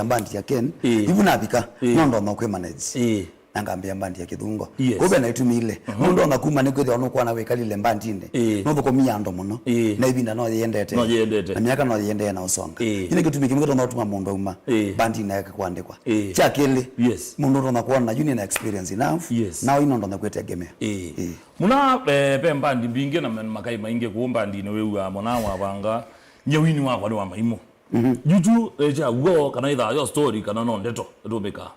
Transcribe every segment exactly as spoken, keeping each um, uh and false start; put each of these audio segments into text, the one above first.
mbandi ya Ken. Ĩĩ. Ivu navika, ĩĩ, no ndonya kwĩ manage. Ĩĩ. Na ngambĩa mbandi ya Kĩthungo. Yes. Kũu ve na itumi ilĩ. Mhm. Nũndũ ona kuma nĩkwĩthĩwa nũkwona wĩkalile mbandinĩ. Ĩĩ. Nũthũkũmie andũ mũno. Ĩĩ. Na ĩvinda no yĩendete. No yĩendete. Na myaka no yĩendee na ũsonga. Ĩĩ. Kĩu nĩ kĩtumi kĩmwe kĩtonya ũtuma mũndũ auma, ĩĩ, mbandinĩ yake kũandĩkwa. Ĩĩ. Kya kelĩ, yes, mũndũ ũtonya kwona yu nĩna experience enough. Yes. Nao ino ndonya kwĩtegemea. Ĩĩ. Ĩĩ. Mũna, eh, ve mbandi mbingĩ na makai maingĩ kũu mbandinĩ wĩw'aa mũna wavanga, nyie wini wakwa nĩ wa maimũ. Mhm. Yu tu, eh, kya w'o kana ĩthaa yo story kana no ndeto ĩtũmĩkaa.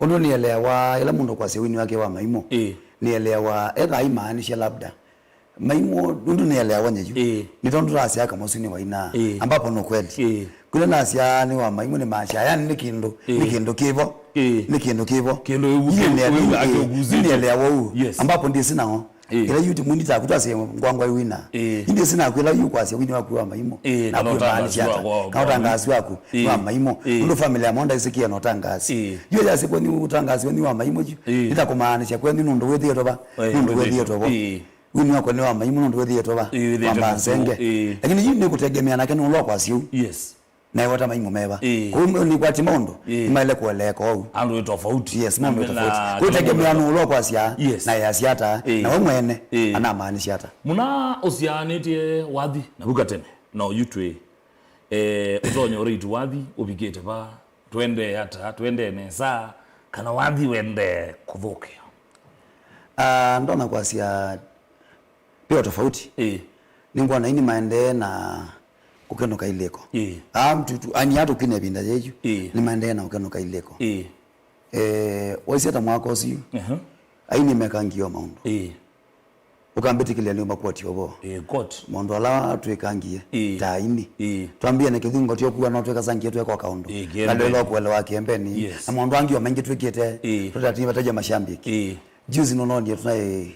Ũndũ nĩeleawa, ĩla mũndũ kwasya wini wake wa maimũ, ĩĩ, nĩeleawa, etha aimaanisha labda. Maimũ, ũndũ nĩeleawa nyie yu. Ĩĩ. Nĩ tondũ nasya kamosu nĩ waina. Ĩĩ. Ambapo nĩ kweli. Ĩĩ. Kũla nasya nĩ wa maimũ nĩ maasya, yani nĩ kĩndũ, ĩĩ, nĩ kĩndũ kĩvo. Ĩĩ. Nĩ kĩndũ kĩvo. Kĩndũ ĩu, ĩu, ĩu, ĩu, ĩu, nĩeleawa ũu. Yes. Ambapo ndĩsĩ nao. Ĩĩ. Ĩla yu ti mwini taku twasye ngwangwa yu wina. Ĩĩ. Indi sina kwĩla yu kwasya wini waku wa maimũ. Ĩĩ, na kana ũtangaasi kwĩmaanisha, waku wa, kana ũtangaasi waku, ĩĩ, wa maimũ. Ĩĩ. Ũndũ family ya monda isikie na ũtangaasi. Ĩĩ. Yu yasya kwenyu ũtangaasi wenyu wa maimũ yu. Ĩĩ. Ĩtakũmaanisha kwenyu nũndũ wĩthĩĩtwe va. Ĩĩ, nũndũ wĩthĩĩtwe vo. Ĩĩ. Wini wakwa nĩ wa maimũ nũndũ wĩthĩĩtwe va. Ĩĩ, wĩthĩĩtwe Wamba mũkũũ. Nsenge. Ĩĩ. Lakini yu nĩ kũtegemea nake nũndũ wa kwasya ũu. Yes. Na ĩwata maimũ meva. Ĩĩ. Kũu nĩkwati maũndũ, ĩĩ, nĩmaĩle kũeleka ũu. Andũ ĩ tofauti. Yes, maũndũ na, tofauti. Na kũu ĩtegemea nũũ ũla ũkwasya, yes, na easya ata, ĩĩ, na we mwene, ĩĩ, anamaanisha ata. Mũna ũsyaanĩtye wathi na vu katene, na oyu twĩ, eh, ũtonya ũrĩtu wathi, ũvikĩte va, twendee ata, twendee nesa, kana wathi wendee kũthũkĩa? Ah, ndonya kwasya Ve o tofauti. Ĩĩ. Nĩngwona aini maendee na kũkenũka ilĩko. Ĩĩ. Aa, tu, tu, aini aa tũkwina ĩvinda yĩĩ yu, ĩĩ, nĩmaendee na kũkenũka ilĩko. Ĩĩ. Eh, waisye ta mwaka ũsu, aha, aini mekangie o maũndũ. Ĩĩ. Ũkambĩtĩkĩlya nĩ makuatio vo. Ĩĩ, court. Maũndũ ala twĩkangie, ĩĩ, ta aini. Ĩĩ. Twambie na kĩthungo tyo kuwa no twĩkasangie tweka o kaũndũ. Ĩĩ, kĩembeni. Kandũ ĩla ũkuelewa kĩembeni. Yes. Na maũndũ angĩ o maingĩ twĩkĩte, ĩĩ, tũtatie vataja mashambiki. Ĩĩ. Juzi nũnonie tũnaĩ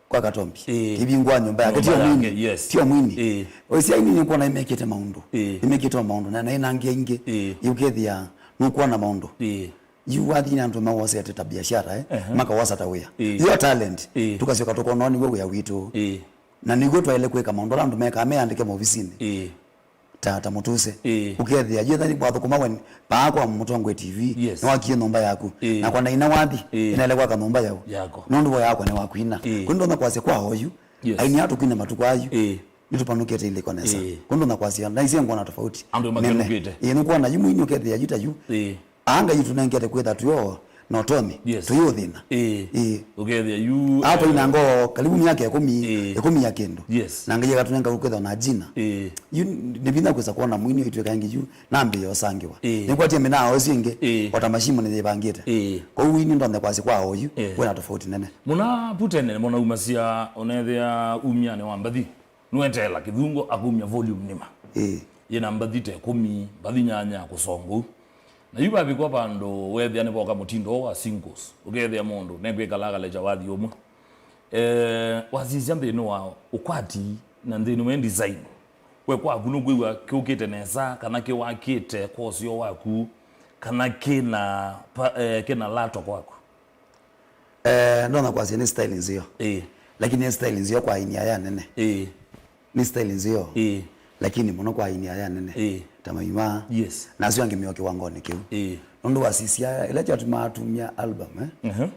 kwa Katombi. Ĩĩ. Kĩvingwa nyũmba yake. Nyũmba yake, tio mwini. Yes. Tio mwini. Ĩĩ. Oisi aini nĩkwona imekĩte maũndũ. Ĩĩ. Imekĩte o maũndũ. Na, na ina angĩ aingĩ. Ĩĩ. Yũkethia nũkwona maũndũ. Ĩĩ. Yu wathi na andũ mawosete ta biashara, eh? Ehe. Makawosa ta wĩa. Ĩĩ. Yo talent. Ĩĩ. Tũkasyoka tũkona nĩw'o wĩa witũ. Ĩĩ. Na nĩw'o twaĩle kwĩka maũndũ ala andũ mekaa meyandĩke maovisinĩ. Ĩĩ. Ta, ta mũtuse. Ĩĩ. Ũkethĩa, yetha nĩwathũkũma we paa kwa mũtongoi T V, yes, nĩwakie nyũmba yaku. Ĩĩ. Nakwa naina wathi, ĩĩ, nĩnaĩle kwaka nyũmba yau. Yako. Nũndũ wĩa wakwa nĩ wa kwina. Ĩĩ. Kũu ndonya kwasya kwa oyu, yes, aini aa tũkwina matukũ ayu, ĩĩ, nĩtũpanũkĩte ilĩko nesa. Ĩĩ. Kũu ndonya kwasya, naisye ngwona tofauti. Andũ nene. Makenũkĩte. Ĩĩ, nĩkwona yu mwini ũkethĩa yu ta yu. Ĩĩ. Anga yu tũnengete kwĩtha twĩ o na ũtonyi, yes, tũyĩ ũthĩna. Ĩĩ. Ĩĩ. Ũkethĩa yu, aa, eh, twaina ngoo karibu myaka ĩkũmi, ĩĩ, ĩkũmi ya kĩndũ. Yes. Na Ngai akatũnenga kwĩthwa na jina. Ĩĩ. Yu nĩ vinya kwĩsa kwona mwini ũitwĩka ĩngĩ yu, nambĩĩa ũsangĩwa. Ĩĩ. Nĩkwatie mĩnaa osu ĩngĩ, ĩĩ, o ta mashimo nĩyĩvangĩte. Ĩĩ. Kwoou wini ndonya kwasya kwa oyu, ĩĩ, wĩna tofauti nene. Mũna putene nĩmona umasya ũnethĩa umyanĩ wa mbathi. Nĩweteela kĩthungo akumya volume nĩma. Ĩĩ. Yĩna mbathi ta ĩkũmi, mbathi nyanya kũsonga ũu. Na yu vavikwa vandũ weethĩa nĩvoka mũtindo ũũ wa singles, ũkeethĩa mũndũ nekwĩkala akalekya wathi ũmwe. Eh, wasisya nthĩnĩ wa ũkwati na nthĩnĩ wa design, we kwaku nũkwĩw'a kĩũkĩte nesa kana kĩwakĩte kwa ũseo waku kana kĩna pa-, eh, kĩna lato kwaku? Eh, ndonya kwasya nĩ style nzeo. Ĩĩ. Lakini nĩ style nzeo kwa aini aya anene. Ĩĩ. Nĩ style nzeo. Ĩĩ. Lakini mũno kwa aini aya anene. Ĩĩ. Ta Maima. Yes. Na asu angĩ me o kĩwangonĩ kĩu. Ĩĩ. Nũndũ wasisya, ĩla kyatumaa tumya album, eh? Mhm.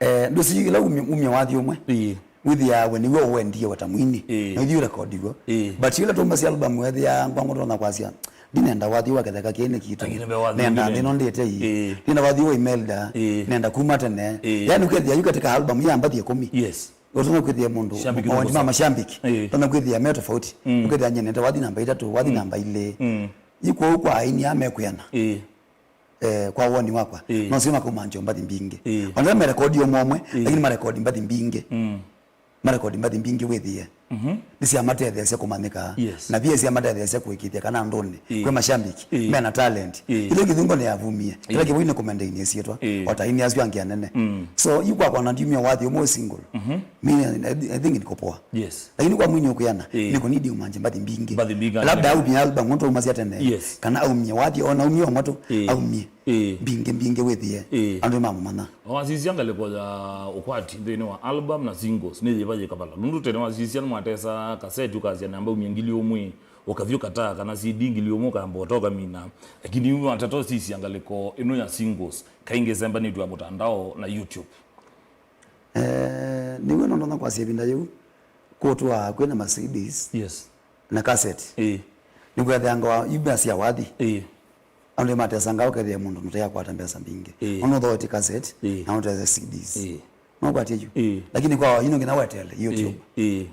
Eh, ndũsi ĩla umya, umya wathi ũmwe. Ĩĩ. Wĩthĩaa we nĩw'o ũwendie we ta mwini. Ĩĩ. Na ithyĩ ũrekodiw'o. Ĩĩ. But ĩla tũmasya album wethĩaa ngwango ndonya kwasya, ndinenda wathi wa kĩtheka kĩĩ nĩ kitũ. Lakini ve wathi nenda ũngĩ nthĩ ĩno ndĩte ii. Ĩĩ. Nenda wathi wa Imelda. Ĩĩ. Nenda kuma tene. Ĩĩ. Yani ũkethĩa yu katika album ya mbathi ĩkũmi. Yes. Ũtonya kwĩthĩa mũndũ. Shabiki maoni ma nũkũsa. Mashabiki. Ĩĩ. Ũtonya kwĩthĩa me tofauti. Mm. Ũkethĩa nyie nenda wathi namba itatũ, wathi, mm, namba ilĩ. Mm. Yu kwoou kwa aini aa mekwĩana. Ĩĩ. Eh, kwa woni wakwa. Ĩĩ. No sio makauma njo mbathi mbingĩ. Ĩĩ. Ona merekodi ũmwe ũmwe, ĩĩ, lakini marekodi mbathi mbingĩ. Mm. Marekodi mbathi mbingĩ wĩthĩe. Mhm. Nĩsyamatetheesya kũmanyĩka. Yes. Na pia syamatetheesya kũĩkĩĩthya kana andũnĩ, ĩĩ, kwĩ mashambiki, ĩĩ, mena talent. Ĩĩ. Ĩla kĩthungo nĩyavumie. Ĩĩ. Ĩla kĩvũi nĩ kũmenda-inĩ ĩsyĩtwa. Ĩĩ. O ta aini asu angĩ anene. Mm. So, yu kwakwa na ndiumia wathi ũmwe single. Mhm. Mi, I, I think niko poa. Yes. Lakini kwa mwini ũkwĩana, ĩĩ, niko nidi umanje mbathi mbingĩ. Mbathi mbingĩ. Labda aumie album, mũndũ aumasya tene. Yes. Kana aumie wathi, ona aumie ũmwe tu, ĩĩ, aumie. Ĩĩ. Mbingĩ, mbingĩ wĩthĩe. Ĩĩ. Andũ mamũmanya. Wasisya ngalĩko ya ũkwati nthĩnĩ wa album na singles, nĩ yĩva yĩkavala? Nũndũ tene wasisya nĩmwatesa kaseti ũkasya namba umie ngili ũmwe, Ũkathi ũkataa kana C D ngili ũmwe ũkamba ũta ũkamina, lakini yu watata ũsisya ngalĩko ĩno ya singles, kaingĩ ĩsembanĩtw'e na mũtandao na YouTube. Eh, nĩw'o nondonya kwasya ĩvinda yĩu kũtwaa kwĩ na ma C Ds Yes. na kaseti. Ĩĩ. Nĩkwethĩangawa yu mbesa sya wathi. Ĩĩ. Andũ nĩmatesanga ũkethĩa mũndũ nũteakwata mbesa mbingĩ. Ĩĩ. Ona ũthoetye kaseti Ĩĩ. na ũtese C Ds. Ĩĩ. Nokwatie yu. Ĩĩ. Lakini kwa yu no nginya wetele YouTube. Ĩĩ. Ĩĩ.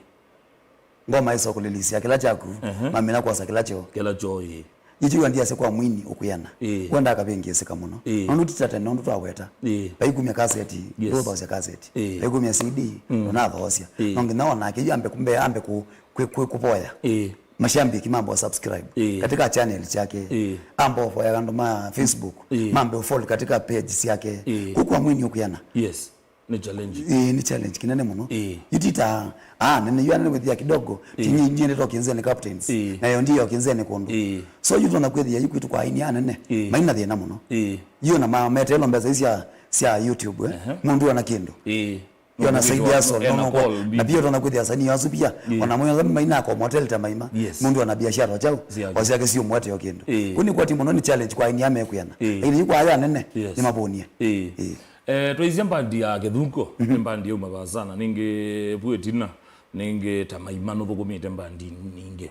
Ngoma ĩso kũlilisya kĩla kyaku, Ehe. mamina kwosa kĩla kyoo. Kĩla kyoo, ĩĩ. Ĩkyo ndiasya kwa mwini ũkwĩana. Ĩĩ. Wenda akavĩngĩĩsĩka mũno. Ĩĩ. Nũndũ ti ta tene, nũndũ twaweta. Ĩĩ. Vaikumya kaseti, Yes. ndũthosya kaseti. Ĩĩ. Vaikumya C D, Mm. ndũnathoosya. Ĩĩ. No nginya onake yu ambe kũ-, ambe kũ-, kũ-, kũ-, kũvoya. Ĩĩ. Mashambiki mambe subscribe Ĩĩ. katika channel chake. Ĩĩ. Ambe ũvoya andũ ma Facebook, Ĩĩ. mambe follow katika page syake. Ĩĩ. Kũu kwa mwini ũkwĩana. Yes. Nĩ challenge. Ĩĩ, nĩ challenge kĩnene mũno. Ĩĩ. Yu ti ta, ah, nene yu anene wĩthĩa kidogo. Ĩĩ. Ti nyie, nyie nĩtwa Kĩnzeni Captains. Ĩĩ. Nayo ndiyo Kĩnzeni kũndũ. Ĩĩ. So yu tona kwĩthĩa yu kwitũ kwa aini anene. Ĩĩ. Maina thĩna mũno. Ĩĩ. Yu na ma-, meteelo mbesa ici sya, sya YouTube, eh. Ehe. Mũndũ ona kĩndũ. Ĩĩ. Yu na Mũndũ side wĩthĩwa hustle, ena no, no, call na mbingĩ. Pia tona kwĩthĩa asanii asu pia. Ĩĩ. Ona mwenye maina kwa motel ta maima. Yes. Mũndũ ana biashara chao. Siake. Wasiake sio mwete yo kĩndũ. Ĩĩ. Kuni kwa ti mũno nĩ challenge kwa aini amekwĩana. Ĩĩ. Lakini yu kwa aya anene, Yes. nĩ mavonie. Ĩĩ. Ĩĩ. Eh, twaisye mbandi ya Kĩthungo, Mhm. nĩ mbandi yauma vaa sana, ningĩ vu ĩtina, ningĩ ta maima nũthũkũmĩte mbandi ningĩ.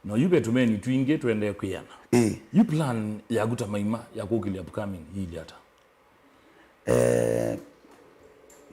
No yu ve tũmeni twingĩ twendee kwĩana. Ĩĩ. Yu plan yaku ta maima ya kũkĩlya upcoming yĩilye ata? Eh,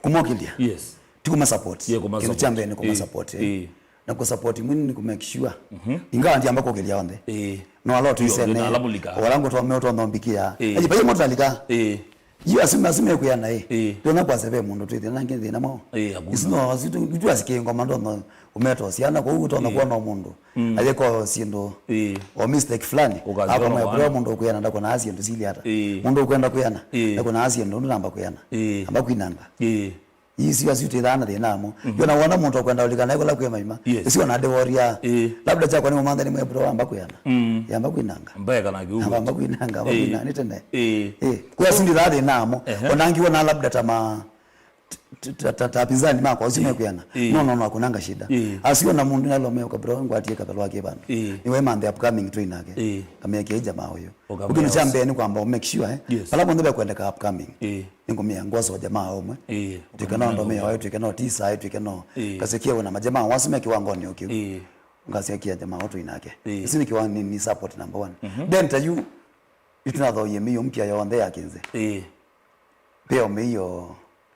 kũmokĩlya? Yes. Ti kũma support. Yeah, kũma Kĩndũ kya support. mbee nĩ kũma Ĩĩ. support, eh. Ĩĩ. Na kũ support mwini nĩ kũ make sure. Mhm. Ingawa ndiamba kũkĩlya onthe. Ĩĩ. No ala Yo, tũisene, ndĩ na ala mũlika. Wala ngũtwa me ũtonda ũmbikĩa. Ĩĩ. Ayi, vai mũtalika. Ĩĩ. Yu asu, asu mekwĩana ĩ. Ĩĩ. Ndona kwasya ve mũndũ twĩthĩna na ngĩ thĩna mao. Ĩĩ, hakuna. Isu no, asu tu, tu asikie ngoma ndono umetosia na kwa hiyo utaona Ĩĩ. kuona mũndũ. Mm. Ayeko siendo. Ĩĩ. O mistake fulani. Ũkaziona Ako mwa mwana. Mũndũ kwĩana ndakona asiendo sili hata. Ĩĩ. Mũndũ kwenda kwĩana. Ĩĩ. Ndakona asiendo ndo namba kwĩana. Ĩĩ. Amba kwinanga. Ĩĩ. Isi asu tithana thĩna amo. Mhm. Yona wona mũndũ kwenda ulikana ikola kwĩ maima. Yes. Isi ona devoria. Ĩĩ. Labda chakwa ni mwanza ni mwebro amba kwĩana. Mm. Yamba kwinanga. Mbeka na kiugo. Amba kwinanga, amba Ĩĩ. kwinanga, nĩ tene. Ĩĩ. Ĩĩ. Kwa sindi thathi namo. Ehe. Onangi wona labda tama t-, t-, ta, ta, ta pinzani makwa, usi Ĩĩ. mekwĩana. Ĩĩ. No, no, no, hakunanga shida. Ĩĩ. Asiona mũndũ nalo meo kabro ngwatie kabelwa ke bandu. Ĩĩ. Niwe man the upcoming twĩ nake. Ĩĩ. Kameke jamaa uyu. Ũkamea Ukini cha ũs- mbee ni kwamba make sure, eh. Yes. Pala mwandu kwendeka upcoming. Ĩĩ. Ningomea ngwaso jamaa omwe. Ĩĩ. Twĩke no ndomea oyo, twĩke no tisa, twĩke no. Ĩĩ. Kasekia wena majamaa wasome kiwango ni ukiu. Ĩĩ. Ngasekia jamaa watu inake. Ĩĩ. Isi ni kiwango ni, ni support number one. Mhm. Then ta you, itunathoie mĩio mpya yonthe ya Kĩnzĩ. Ĩĩ. Veo mĩio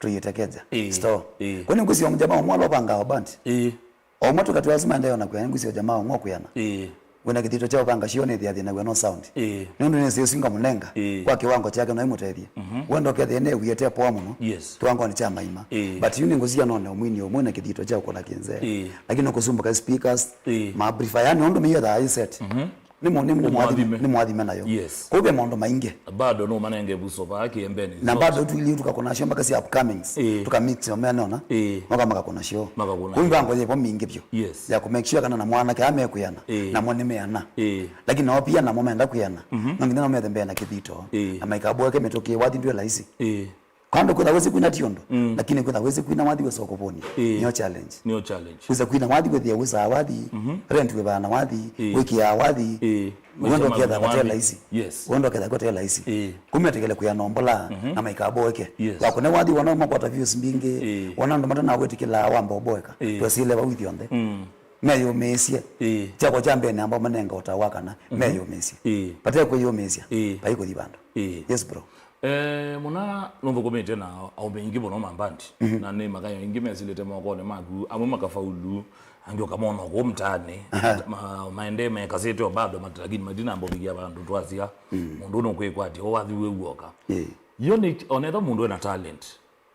tũyĩtekeja. Ĩĩ. Store. Ĩĩ. Kwani ngũsio jamaa omwe alopanga band. Ĩĩ. Omwe tukatiwa sima ndeo na kwĩana ngũsio jamaa omwe kwĩana. Ĩĩ. Wĩna kĩthito kya ũpanga shio nĩ thĩathĩ na wĩano sound. Ĩĩ. Nĩ ũndũ nĩ sio singa mũnenga. Ĩĩ. Kwa kiwango chake no imũtethie. Mhm. Wendo kethie ne wiete poa mũno. Yes. Kiwango ni cha maima. Ĩĩ. But yu nĩ ngũsia none omwini omwe na kĩthito kya kũla Kĩnzĩ. Ĩĩ. Lakini kusumbuka speakers, Ĩĩ. ma amplifier yani ũndũ mĩio thaa set. Mhm. Nĩ mo-, nĩ, nĩ mwathime, Mwathime. nĩ mwathime nayo. Yes. Kwa hivyo maũndũ maingĩ. Na bado no manenge buso ba kiembeni. Na bado tu ili tukakona show mpaka si upcomings. Ĩĩ. Tukamix omena ona. Ĩĩ. Maka makakona show. Makakona Kwa hivyo show. Ango yepo mingi pyo. Yes. Ya ku make sure kana na mwana ke amekwĩana. Ĩĩ. Na mo nĩ meana. Ĩĩ. Lakini nao pia namo menda kwĩana. Mhm. No nginya no methembea na kĩthito. Ĩĩ. Na maikaboeke mĩtũkĩ wathi ndwe laisi. Ĩĩ. Kwando kwĩtha wĩsĩ kwina ti ũndũ, Mm. lakini kwĩtha wĩsĩ kwina wathi wĩsa ũkũvũnia. Ĩĩ. Nĩyo challenge. Nĩyo challenge. Wĩsa kwina wathi wĩthĩa wĩsaa wathi, Mhm. rent wĩvana wathi, Ĩĩ. wĩkĩaa wathi, Ĩĩ. Wendo Maisha ketha mavana kote wathi. laisi. Yes. Wendo ketha kote laisi. Ĩĩ. Kumetekele kuya nombola, Mhm. na maikaboeke. Yes. Wakune wathi wana makwata views mbingĩ, Ĩĩ. wana andũ matana wĩtĩkĩla wamba ũboeka. Ĩĩ. Twesile vau ithyonthe. Mm. Meyũmĩĩsye. Ĩĩ. Kyakwa kya mbee namba manenga ũtao wa kana, Mhm. meyũmĩĩsye. Ĩĩ. Vate kwĩyũmĩĩsya, Ĩĩ. vai kũthi vandũ. Ĩĩ. Yes, bro. Eh, mũna nũthũkũmĩte na aũme aingĩ mũno ma band, Mhm. na nĩ makayo aingĩ mesilĩte mokonĩ maku, amwe makafaulu, angĩ ũkamona kũu mtaani, Aha. ma-, maende mekasĩte o bado mat-, lakini matinamba ũvikia vandũ twasya, Mm. mũndũ ũyũ nũkwĩkwatya, o wathi wĩ w'oka. Ĩĩ. Yo nĩ, onetha mũndũ ena talent,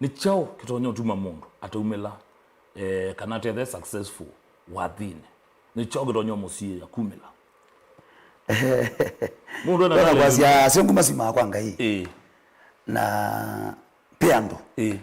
nĩ kyaũ kĩtonya ũtuma mũndũ ataumĩla, eh, kana atethe successful wathinĩ? Nĩ kyaũ kĩtonya ũmũsiĩĩa kumĩla? Mũndũ ena Ndona talent. Kwasya, sio nguma simaa kwa Ngai. Ĩĩ. Na pe andũ. Ĩĩ.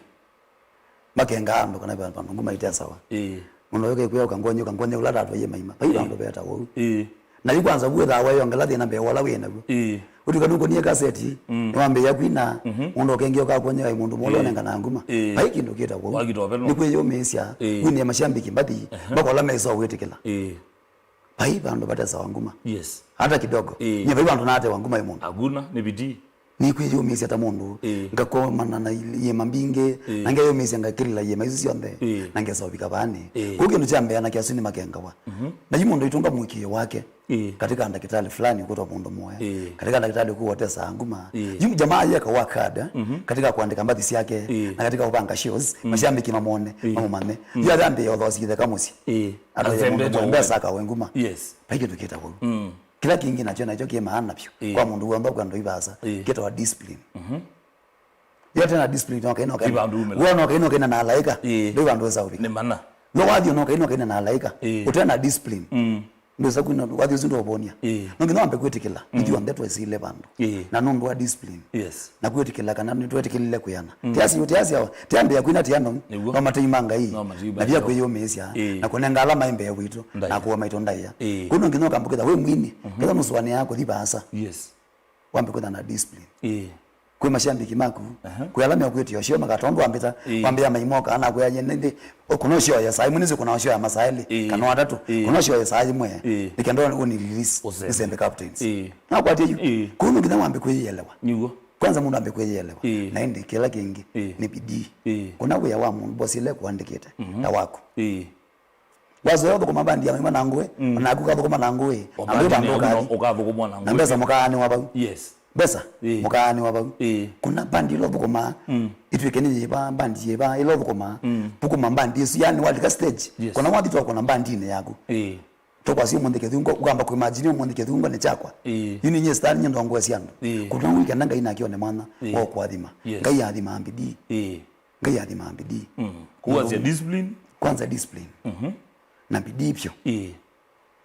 Makenga andũ kana pe andũ nguma ite sawa. Ĩĩ. Mũndũ ũyũ kekwĩa ũkangonye, ũkangonye ũla tatwa ye maima. Pai Ĩĩ. Andũ beta wou. Ĩĩ. Na yu kwanza vuo thawa yo ngela thĩna mbee wala wĩ naw'o. Ĩĩ. Ũtuka nũkonie kaseti, Mm. nĩwambĩĩa kwina, Mhm. mũndũ ũkengĩ ũkakuonye ai mũndũ mũla Ĩĩ. Ũnengana nguma. Ĩĩ. Pai kĩndũ kĩta wou. Wakita oveno. Nĩ kwĩyũmĩĩsya, Ĩĩ. Wĩnie mashambiki mbathi, Ehe. Mpaka ũla mesa wĩtĩkĩla. Ĩĩ. Vai vandũ vatesawa nguma. Yes. Hata kidogo. Ĩĩ. Nye vai vandũ natewa nguma ĩ mũndũ. Hakuna, nĩ bidii. Nĩkwĩyũmĩsya ta mũndũ, ĩĩ, ngakomana na il- iĩma mbingĩ, ĩĩ, na ngeyũmĩsya ngakĩlĩla iĩma isu syonthe, ĩĩ, na ngesa ũvika vaanĩ. Ĩĩ. Kũu kĩndũ kya mbee anake asu nĩmakengawa. Mhm. Na yu mũndũ aitũnga mũĩkĩĩo wake, ĩĩ, katika ndakĩtalĩ fulani ũkwĩtwa mũndũ mũoe, ĩĩ, katika ndakĩtalĩ ũkwĩtwa ũtesaa nguma. Ĩĩ. Yu jamaa yeka work hard, eh, mhm, katika kũandĩka mbathi syake, ĩĩ, na katika kũvanga shows, mm, mashabiki mamwone, ĩĩ, mamũmanye. Mm. Yu athambĩe ũthosi kĩtheka mũsyĩ. Ĩĩ. Andũ ya mũndũ mũoe mbesa akawe nguma. Yes. Vai kĩndũ kĩtawa ũu. Mm. Kĩla kĩngĩ nakyo nakyo kĩ maana vyũ, ĩĩ, kwa mũndũ w'onthe ũkwenda ivasa, ĩĩ, kĩtawa discipline. Mhm. Yo tena discipline no kaino kaino. Ivandũ umĩla. Wona kaino kaino na alaika. Ĩĩ. Ndio vandũ wesa ũvika. Nĩ mana. No wathi no kaino kaino na alaika. Ĩĩ. Ũtena discipline. Mm. Ndio saku na wathi usindo ubonia. Ĩĩ. No nginya wambe kwĩtĩkĩla. Mm. Ithuĩ onthe twesile vandũ. Ĩĩ. Na nũndũ wa discipline. Yes. Na kwĩtĩkĩla kana nĩtwetĩkĩlile kwĩana. Mm. Tiasi, tiasi awa. Tiambe ya kwina tiano. Nĩguo. No matei ma Ngai. No matei ma Ngai. Na vya kwĩyũmĩĩsya. Ĩĩ. Na kũnenga ala maĩ mbee witũ. Ndaĩa. Na kuwa maitũ ndaĩa. Ĩĩ. Kuno nginya ũkambũkĩtha wĩ mwini. Mhm. Ketha mũsũanĩa kũthi vaasa. Yes. Wambe kwĩtha na discipline. Ĩĩ. Kwĩ mashambiki maku. Aha. Kwĩ ala mekwĩtĩa ũseo makatondũ wambĩta, ĩĩ, wambĩa maimoka, anakwĩa ye nĩndĩ, ũkũna ũseo ya saa ĩmwe nĩsĩ kũna ũseo ya masaa elĩ, ĩĩ, kana watatũ. Ĩĩ. Kũna ũseo ya saa ĩmwe. Ĩĩ. Nĩkenda ũni release. Ũsembe. Ũsembe captains. Ĩĩ. Nakwatya yu. Ĩĩ. Kũu nginya wambe kwĩyĩelewa. Nĩguo. Kwanza mũndũ ambe kwĩyĩelewa. Ĩĩ. Na ĩndĩ kĩla kĩngĩ, ĩĩ, nĩ bidii. Ĩĩ. Kũna wĩa wa mũndũ bosi ile kuandĩkĩte, mhm, ta waku. Ĩĩ. Wazoea ũthũkũma mbandi ya maima na ngũĩ, mm, onaku ũkathũkũma na ngũĩ. Na mbandũ ũkathũkũmwa na ngũĩ. Na mbesa mũkaanĩwa vau. Yes. Mbesa, ĩĩ, mũkaanĩwa vau. Ĩĩ. Kũna mbandi ĩla ũthũkũmaa, mm, ĩtuĩke nĩ yĩva, mbandi yĩva ĩla ũthũkũmaa. Mm. Thũkũma mbandi ĩsu, yani walika stage. Yes. Kũna wathi twakũna mbandinĩ yaku. Ĩĩ. Tũkwasya ũmũnthĩ kĩthungo, ũkamba kũimagine ũmũnthĩ kĩthungo nĩ kyakwa. Ĩĩ. Yu nĩ nyie star, nyie ndongoe syandũ. Ĩĩ. Kũna wĩkenda Ngai nake one mwana, ĩĩ, wa ũkũathima. Yes. Ngai athimaa bidii. Ĩĩ. Ngai athimaa bidii. Mm. Kuwasya discipline. Kwanza discipline. Mhm. Na bidii vyũ. Ĩĩ.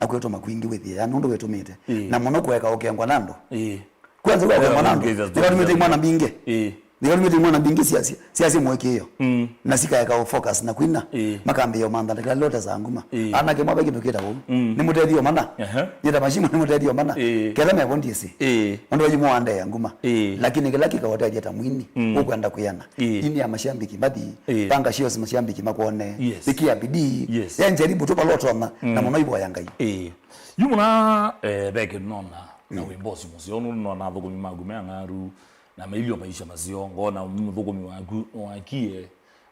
Na kwĩtũma kwingĩ wĩthĩe ya nũndũ wĩtũmĩte. Ĩĩ. Na mũno kũeka ũkengwa na andũ. Ĩĩ. Kwanza wĩkengwa na andũ. Nĩvatũmĩte imwana mbingĩ. Ĩĩ. Nĩvatũmĩte imwana mbingĩ syasya, syasya mũĩkĩĩo. Mm. Na sikaeka ũ focus na kwina. Ĩĩ. Makambĩĩa ũmantha ndakĩla lote za nguma. Ĩĩ. Anake mwa ve kĩndũ kĩta ũu. Mm. Nĩ mũtethio mana. Aha. Nyita mashimo nĩ mũtethio mana. Ĩĩ. Ketha mevo ndiĩsĩ. Ĩĩ. Nũndũ wa yu mũandea nguma. Ĩĩ. Lakini kĩla kĩkaũtethya ta mwini, mm, ũkwenda kwĩana. Ĩĩ. Ini ya mashambiki mbathi, ĩĩ, panga shows mashambiki makwone. Yes. Ĩkĩa bidii. Yes. Ya njaribu tu vala ũtonya, mm, na mũno ivoya Ngai. Ĩĩ. Yu mũna, eh, ve kĩndũ nona, na, mm, wĩ bosi mũseo, nũndũ nona athũkũmi maku me ang'aru, na mailio maisha maseo, ngona mũthũkũmi waku nĩwakie,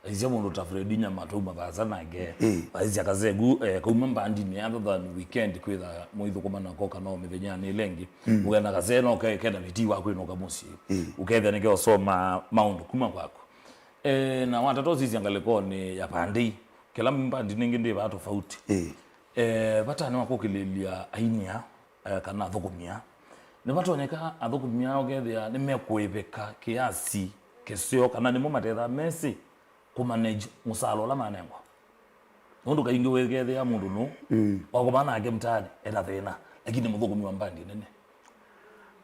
aisya mũndũ ta Fredi Nyama twauma vaasa nake, ĩĩ, aisya kaseku, eh, kauma mbandinĩ ya thathanĩ weekend kwĩtha mũithũkũma nako kana o mĩthenyanĩ ĩla ĩngĩ. Mm. Ũkenda kasee no ke-, kena vitii wa kwĩnũka mũsyĩ. Ĩĩ. Ũkethĩa nĩke ũsoma maũndũ kuma kwaku. Eh, na watata ũsisya ngalĩkonĩ ya pandei, kĩla mbandi nĩngĩ ndĩ vaa tofauti. Ĩĩ. Eh, vata nĩ wa kũkĩlĩlya ainia, eh, kana athũkũmia. Nĩvatonyeka athũkũmia ũkethĩa nĩmekũĩvĩka kĩasi kĩseo kana nĩmo matethaa mesĩ kũmanage mũsaala ũla manengwa. Nũndũ kaingĩ wĩkethĩa mũndũ nũ, mm, wakoma nake mtaani, ena thĩna, lakini mũthũkũmi wa mbandi nene.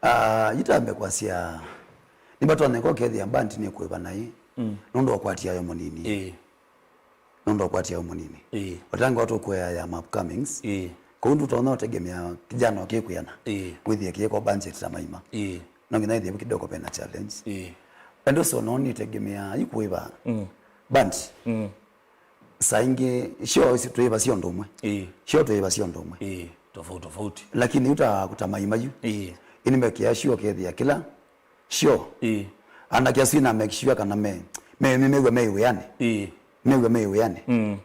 Ah, itambe kwasya, nĩvatonyeka ũkethĩa mbandi nĩkũĩva naĩ, mm, nũndũ wa kwatya yo mũnini. Ĩĩ. Nũndũ wa kwatya yo mũnini. Ĩĩ. Ũtange watu kuea ya upcomings. Ĩĩ. Kũu ndũtonya ũtegemea kijana ũkĩkwĩana. Ĩĩ. Wĩthie kĩko budget ta maima. Ĩĩ. No nginya ĩthie kidogo pena challenge. Ĩĩ. Endo so no nitegemea ikuiva. Mm. Band. Mm. Saa ingĩ, sio isi tuiva sio ũndũ ũmwe. Ĩĩ. Sio tuiva sio ũndũ ũmwe. Ĩĩ. Tofauti, tofauti. Lakini uta kutamaima yu. Ĩĩ. Ini mekia sio kethia kila sure. Ĩĩ. Anake asu ina make sure kana me, me, me, mew'a me wĩanĩ. Ĩĩ. Mew'a me wĩanĩ. Mm.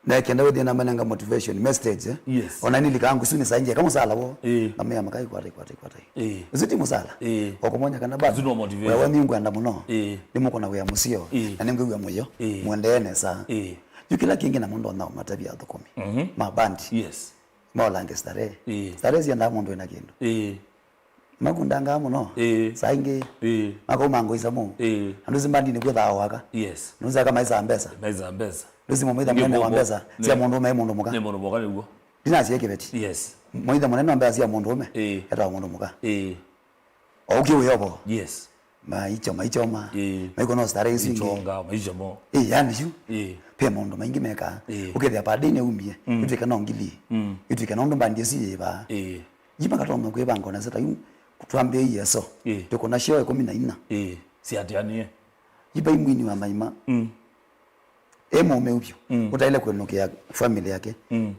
Na kenda wĩthĩe na manenga motivation, me stage, eh? Yes. Ona nilikaa ngusuni saa ingĩ, kama sala wo. Ĩĩ. Ngamea makai kwata, kwata, kwata. Ĩĩ. Usu ti mũsala. Ĩĩ. Wa kũmony'a kana bado. Usu no motivation. Wewe ni ngwenda mũno. Ĩĩ. Nĩ mũkona wĩa mũseo. Ĩĩ. Na nĩ ngwĩw'a mũyo. Ĩĩ. Mwendeene saa. Ĩĩ. Yu kĩla kĩngĩ na mũndũ ona matavya athũkũmi. Mhm. Ma bandi. Yes. Maolange starehe. Ĩĩ. Starehe siendaa mũndũ ena kĩndũ. Ĩĩ. Makundangaa mũno. Ĩĩ. Saa ingĩ. Ĩĩ. Makauma ngũi samũ. Ĩĩ. Andũ si mbandinĩ kwĩthaa waka. Yes. Nũsaka maisa mbesa. Maisa mbesa. Nũsi mũmaitha mwene wa mbesa. Sya mũndũ ũme mũndũ mũka. Nĩ mũndũ mũka nĩguo. Ndinasya kĩveti. Yes. Mwaitha mũnene wa mbesa sya mũndũ ũme. Ĩĩ. Etawa mũndũ mũka. Ĩĩ. Oũkĩ wĩovo. Yes. Maicho, maichoma. Ĩĩ. Maiko no starehe isu ingĩ. Ichonga, maichamo. Ĩĩ, yani yu. Ĩĩ. Pe maũndũ maingĩ mekaa. Ĩĩ. Ũkethĩa padei nĩ umie. Mm. Ĩtwĩke no ngili. Mm. Ĩtwĩke no ndũ mbandi ĩsu yĩvaa. Ĩĩ. Yima katoma kwĩvanga ona seta yu twambĩĩie so. Ĩĩ. Tũkona sheo ĩkũmi na ina. Ĩĩ. Siatianie. Yipa imwini wa maima. Mm. E mũũme ũvyũ. Mm. Ũtaile kwĩnũkĩa family yake. Mm.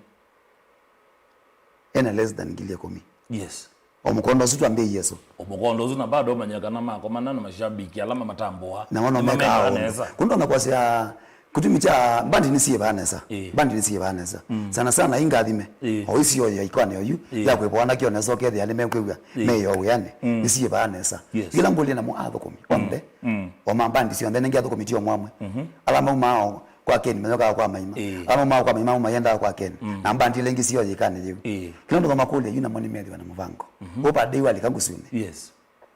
ena less than ngili ĩkũmi. Yes. O mũkondo ũsu twambĩĩie Yesũ. O mũkondo ũsu, na bado ũmanya kana makomana na mashabiki ala mamatambũa. Na wona nĩmamekaa ũndũ. Kũndũ ona kwasya, kĩtumi kya mbandi nĩsyĩvaa nesa. Ĩĩ. Mbandi nĩsyĩvaa nesa. Mm. Sana sana ingathime. Ĩĩ. O icio ya ikwane oyu, ĩĩ, ya kwĩvoa na kĩo nesa ũkethĩa nĩmekwĩw'a, ĩĩ, meyo wĩanĩ. Mm. Nĩsyĩvaa nesa. Yes. Ila mbũlye namo athũkũmi. Mm. Onthe. Mm. O ma mbandi syonthe nenge athũkũmi ti o mwamwe. Mm-hmm. Ala maumaa o kwa Ken mayokaa kwa Maima. Ĩĩ. Ala maumaa kwa Maima maumayendaa kwa Ken. Mm. Na mbandi ila ingĩ sio yĩkanĩ yĩu. Ĩĩ. Kĩla ndũthoma kũlya yu namo nĩmethĩwa na mũvango. Mm-hmm. Ũpadei walika ngusunĩ. Yes.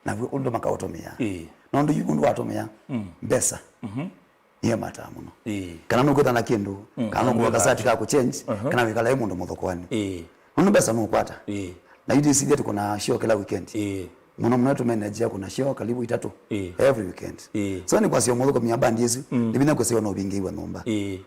Na ũndũ makaũtũmĩa. Ĩĩ. Nũndũ yu ũndũ watũmĩa, mm, mbesa. Mm-hmm. Nĩyo mataa mũno. Ĩĩ. Kana nũkwĩtha na kĩndũ, mm, kana nũkũa kasati ka kũchange, uh-huh, kana wĩkala wĩ mũndũ mũthokoani. Ĩĩ. Nũndũ mbesa nũkwata. Ĩĩ. Na yu ndĩsithia tũkũna show kĩla weekend. Ĩĩ. Mũno mũno tũmenejea kũna show karibu itatũ, ĩĩ, every weekend. Ĩĩ. So nĩ kwasya mũthũkũmi wa bandi ĩsu, mm, nĩ vinya kwĩsĩwa no ũvingĩiwa nyũmba. Ĩĩ.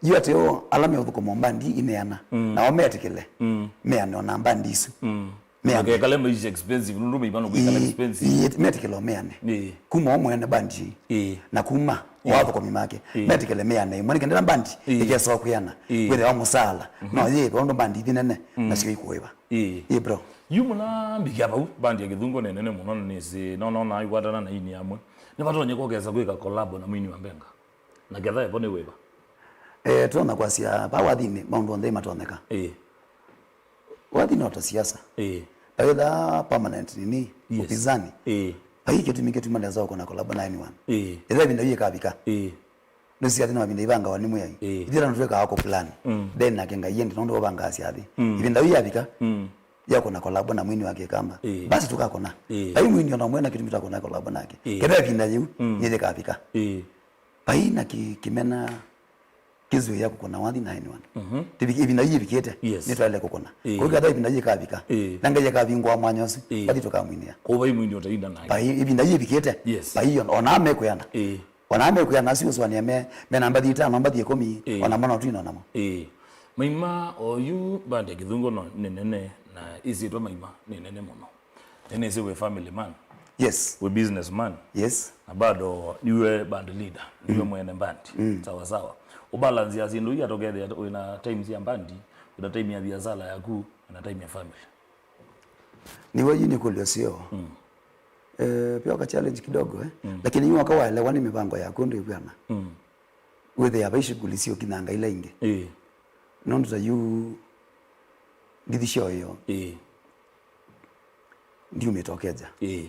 Yu atĩ o ala meũthũkũma mbandi ineana, mm, nao metĩkĩle, mm, meane ona mbandi isu. Mm. Meane. Makekale maisha expensive, nũndũ maimano kwĩkala, ĩĩ, expensive. Ĩĩ, metĩkĩle o meane. Ĩĩ. Kuma o mwene bandi, ĩĩ, na kuma, ĩĩ, o athũkũmi make. Ĩĩ. Metĩkĩle meane. Ĩmwe nĩkendera bandi, ĩĩ, ĩkesa o kwĩana. Ĩĩ. Wĩthĩwa mũsaala. Mhm. No yĩĩva ũndũ bandi ithi nene, mm, nasyo ikũĩva. Ĩĩ. Ĩĩ, bro. Yu mũna mbikia vau, bandi ya Kĩthungu nĩ nene mũno, na nĩsĩ, no, no, naikwatana na ini amwe. Nĩvatonyeka ũkesa kwĩka collab na Mwini wa Mbenga. Na ketha evo nĩ wĩva? Eh, tũtonya kwasya, vaa wathinĩ, maũndũ onthe matonyeka. Ĩĩ. Wathi no ta siasa. Ĩĩ. Ndawĩtha permanent nini, yes, upinzani. Ĩĩ. Vai kĩtumi kĩtuma nesa ũkona collab na anyone. Ĩĩ. Ĩla ĩvinda yu ĩkavika. Ĩĩ. Nĩsiathi na mavinda ivangawa nĩ Mwĩai. Ĩĩ. Ithyĩ andũ twĩkaa kũ plan. Mm. Then nake Ngai endi nũndũ ũvangaa syathi. Mm. Ĩvinda yu yavika, mm, yakona collab na Mwini wa Kĩkamba. Ĩĩ. Basi tũkakona. Ĩĩ. Vai Mwini ona ũmwe na kĩtumi twakona collab nake. Ĩĩ. Ketha ĩvinda yĩu, mm, nĩyĩkavika. Ĩĩ. Vai na kĩ-, kĩmena kĩzũĩa kũkũna wathi na anyone. Mhm. Tĩvi-, ĩvinda yu yĩvikĩte, yes, nĩtwaĩle kũkũna. Ĩĩ. Kũu ketha ĩvinda yu yĩkavika, ĩĩ, na Ngai akavingũa mwanya ũsu, ĩĩ, vathi tũkamwinĩa. Kũu vai Mwini ũtainda nake. Vai ĩvinda yu yĩvikĩte, yes, vai ona, ona mekwĩana. Ĩĩ. Ona mekwĩana asu ũsũanĩa me, me na mbathi itano, mbathi ĩkũmi, ĩĩ, ona mana ũtwina namo. Ĩĩ. Maima oyu bandi ya Kĩthungu no nĩ nene, na ĩsyĩtwa Maima nĩ nene mũno. Nĩnĩsĩ wĩ family man. Yes. Wĩ business man. Yes. Na bado niwe band leader, niwe, mm, mwene band. Mm. Sawa sawa. Ũbalanzia syĩndũ ii atokethĩa wĩna time sya band, wĩna time ya biasala yaku, wĩna time ya family. Niwe yu nĩkũlyo sio. Mm. Eh, pia ka challenge kidogo, eh. Mm. Lakini yu waka waelewa nĩ mĩvango yaku ndĩvw'ana. Mm. Wĩthĩa vai shughuli sio kinanga ila ingĩ. Ĩĩ. Nũndũ ta yu ndithi syoyo. Ĩĩ. Ndiumĩte ũkeja. Ĩĩ.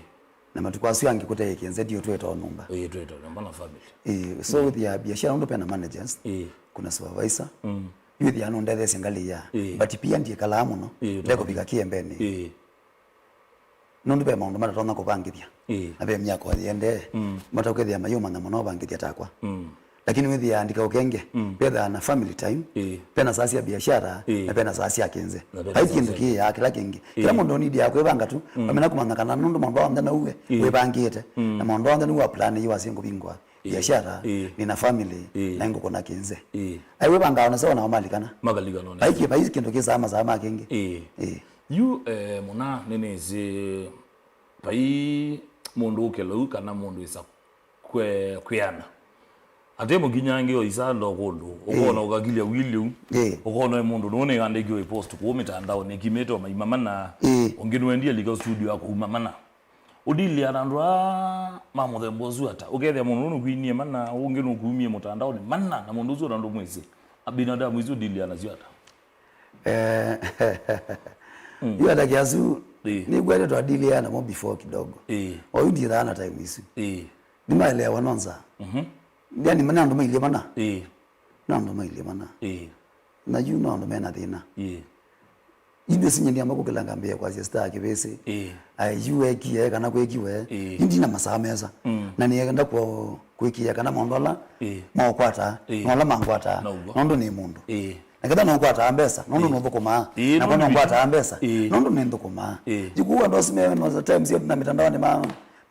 Na matukũ asu angĩ kũteĩkĩnze ndiũtwĩtwa nyũmba. Ĩĩ, twĩtwa nyũmba na family. Ĩĩ, so, mm, wĩthĩa biashara ũndũ pena managers, ĩĩ, kuna supervisor. Mm. Yu wĩthĩa nũndetheesya ngalĩ ya. Ĩĩ. But pia ndiĩkalaa mũno. Ĩĩ, ndekũvika kĩembeni. Ĩĩ. Nũndũ ve maũndũ matatonya kũvangĩthya. Ĩĩ. Na ve myako yĩendee. Mm. Matakũkethĩa mayũmanya mũno ũvangĩthya takwa. Mm. Lakini wĩthĩaa ndikaũkenge, mm, vethaa na family time, ĩĩ, vena saa sya biashara, ĩĩ, na vena saa sya kĩnze. Na vena saa sya kĩnze. Vai kĩndũ kĩĩaa kĩla kĩngĩ. Ĩĩ. Kĩla mũndũ nĩndiaa kwĩvanga tu, ĩĩ, wamina kũmanya kana nũndũ maũndũ onthe nauwe, ĩĩ, wĩvangĩte. Mm. Na maũndũ onthe nĩwaplanĩie wasya ngũvingũa, ĩĩ, biashara, ĩĩ, nĩna family, ĩĩ, na ngũkũna kĩnze. Ĩĩ. Ai wĩvangaa ona sawa nao malikana. Makalikana ona. Vai kĩ-, vai kĩndũ kĩsaa masaa ma kĩngĩ. Ĩĩ. Ĩĩ. Yu, eh, mũna nĩnĩsĩ vai mũndũ ũkĩlou kana mũndũ wĩsa kwe-, kwĩana. Ate mũkinyange o isanda o kũndũ, ũkona, ĩĩ, ũkakilya wiliu, ĩĩ, ũkona e mũndũ nũũ nĩandĩkiwe post kũu mĩtandaonĩ, ekimĩte o Maima mana, ĩĩ, ũngĩ nũendie lika studio ya kũuma mana. Ũdiliana na andũ aa ma mũthemba ũsu ata? Ũkethĩa mũndũ nũkwinie mana, ũngĩ nũkumie mũtandaonĩ mana, na mũndũ ũsu ona ndũmwĩsĩ. Abinadamu isu ũdiliana nasyo ata? Eh, mm, yu ata kĩasu, ĩĩ, nĩkwete twadiliana namo before kidogo. Ĩĩ. Oyu ndithaa na time isu. Ĩĩ. Nĩmaelewa nonza. Mhm. Yani mana andũ mailie mana. Ĩĩ. Na andũ mailie mana. Ĩĩ. Na yu no andũ mena thĩna. Ĩĩ. Yu ndĩsinyie ndiamba kũkĩla ngambĩĩa kwasya Star Kĩvĩsĩ. Ĩĩ. Ai, yu wekie kana kwĩkiwe. Ĩĩ. Yu ndina masaa mesa. Mm. Na nĩenda kwĩkĩĩa kana maũndũ ala, ĩĩ, maũkwataa, ĩĩ, no ala mangwataa. Now'o. Nũndũ nĩ mũndũ. Ĩĩ. Na ketha nũkwataa mbesa, nũndũ, ĩĩ, nũthũkũmaa. Ĩĩ, nakwa nũndũ nũngwataa mbesa, ĩĩ, nũndũ nĩnthũkũmaa. Ĩĩ. Yu kũu andũ asu me, me times ya na mitandaoni ma,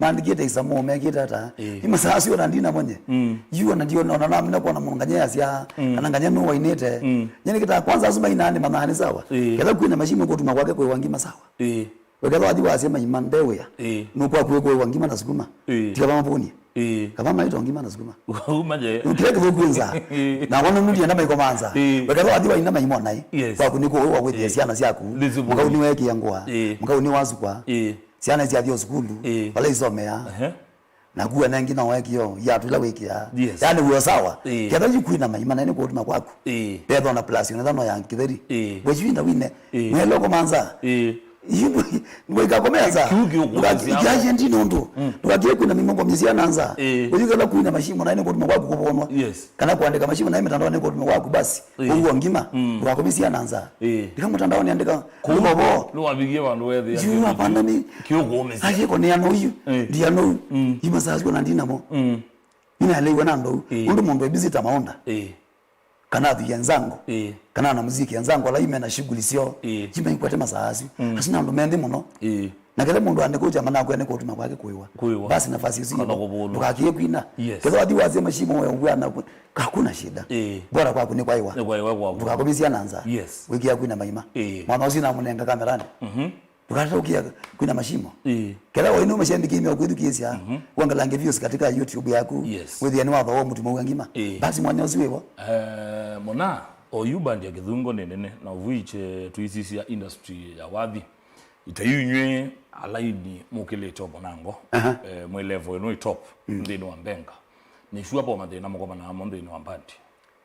maandĩkĩte isamu, mekĩte ata. Ĩĩ. Yu masaa asu ona ndina mwenye. Mm. Yu ona ndiona, ona namina kuona mũndũ nganya yasya, mm, kana nganya nũwainĩte. Mm. Nyene kĩtaa kwanza asu mainaa nĩ manaa nĩ sawa. Ĩĩ. Ketha kwina mashimo kũtuma kwake kwĩ wangi masawa. Ĩĩ. Wekethwa wathi wasya maima nde wĩa. Ĩĩ. Nũkwaku wĩkũĩwa ngima na sukuma. Ĩĩ. Tika vamavũnie. Ĩĩ. Kava maito ngima na sukuma. Uma je. Kila kĩthũku nza. Ĩĩ. Na wana nũtienda maikoma nza. Ĩĩ. Wekethwa wathi waina maima naĩ. Yes. Kwaku nĩ kũĩwa wĩthĩa. Ĩĩ. Syana syaku. Nĩsibũnie. Mũkau nĩweekĩa ngũa. Ĩĩ. Mũkau nĩwasukwa. Ĩĩ. Syana syathi o sukulu. Ĩĩ. Vala isomea. Ehe. Na kuwa nengi no wekio ya tula wĩkĩa. Yes. Yani wĩo sawa. Ĩĩ. Ketha yu kwina maima na nĩ kũtuma kwaku. Ĩĩ. Petho na plus unaweza no ya kĩtheri. Ĩĩ. Weju inda wine. Ĩĩ. Mwelo komanza. Ĩĩ. Yu wika komenza. Kiu kiu kuanzia. Yaje ndi nundu. Mm. Tukakie kwina mimo kwa misia nanza. Ĩĩ. Weju kala kwina mashimo na nĩ kũtuma kwaku kũvonwa. Yes. Kana kuandika mashimo na mitandao nĩ kũtuma kwaku basi. Ĩĩ. Ũguo ngima. Mm. Tukakomisia nanza. Ĩĩ. Ndika mutandao niandika. Kũu. Ũkovo. Nĩwavikie vandũ wethĩa. Yu hapana ni. Kiũkũũmĩsya. Ayeko ni ano yu. Ĩĩ. Ndi ano yu. Mm. Ima saa sio na ndinamo. Mm. Ninaelewa na ndou. Ĩĩ. Ũndũ mũndũ ebisita maonda. Ĩĩ. Kana athuya nzango. Ĩĩ. Kana na muziki ya nzango ala ime na shughuli sio. Ĩĩ. Jima ikwate masaa asu. Mm. Asina andũ menthi mũno. Ĩĩ. Na kĩla mũndũ andĩkũja mana kwene kũtuma kwake kũĩwa. Kũĩwa. Basi nafasi isu. Kana kũvũlwa. Ndũkakie kwina. Yes. Kĩla wathi waze mashimo ya uwa na ku-, hakuna shida. Ĩĩ. Bora kwaku nĩ kwaiwa. Nĩ kwaiwa kwaku. Ndũkakomisia na nza. Yes. Wĩkia kwina maima. Ĩĩ. Mwana ũcio namũnenga kamerani. Mhm. Ndũkatũkia kwina mashimo. Ĩĩ. Kĩla waina mashambiki ime kwĩthukĩĩsya. Mhm. Wangalange views katika YouTube yaku. Yes. Wĩthĩa nĩ watho wa mũtuma wa ngima. Ĩĩ. Basi mwanya ũcio wĩvo. Eh, mona, oyu bandi ya Kĩthungo nĩ nene na uvuiche tuisisya industry ya wathi. Ita yu inyw'ĩ ala ini mũkĩlĩte o mũnango, aha, eh, mwĩ level ĩno ĩ top, mm, nthĩnĩ wa mbenga. Nĩ sure po mathĩna mũkomana namo nthĩnĩ wa mbandi.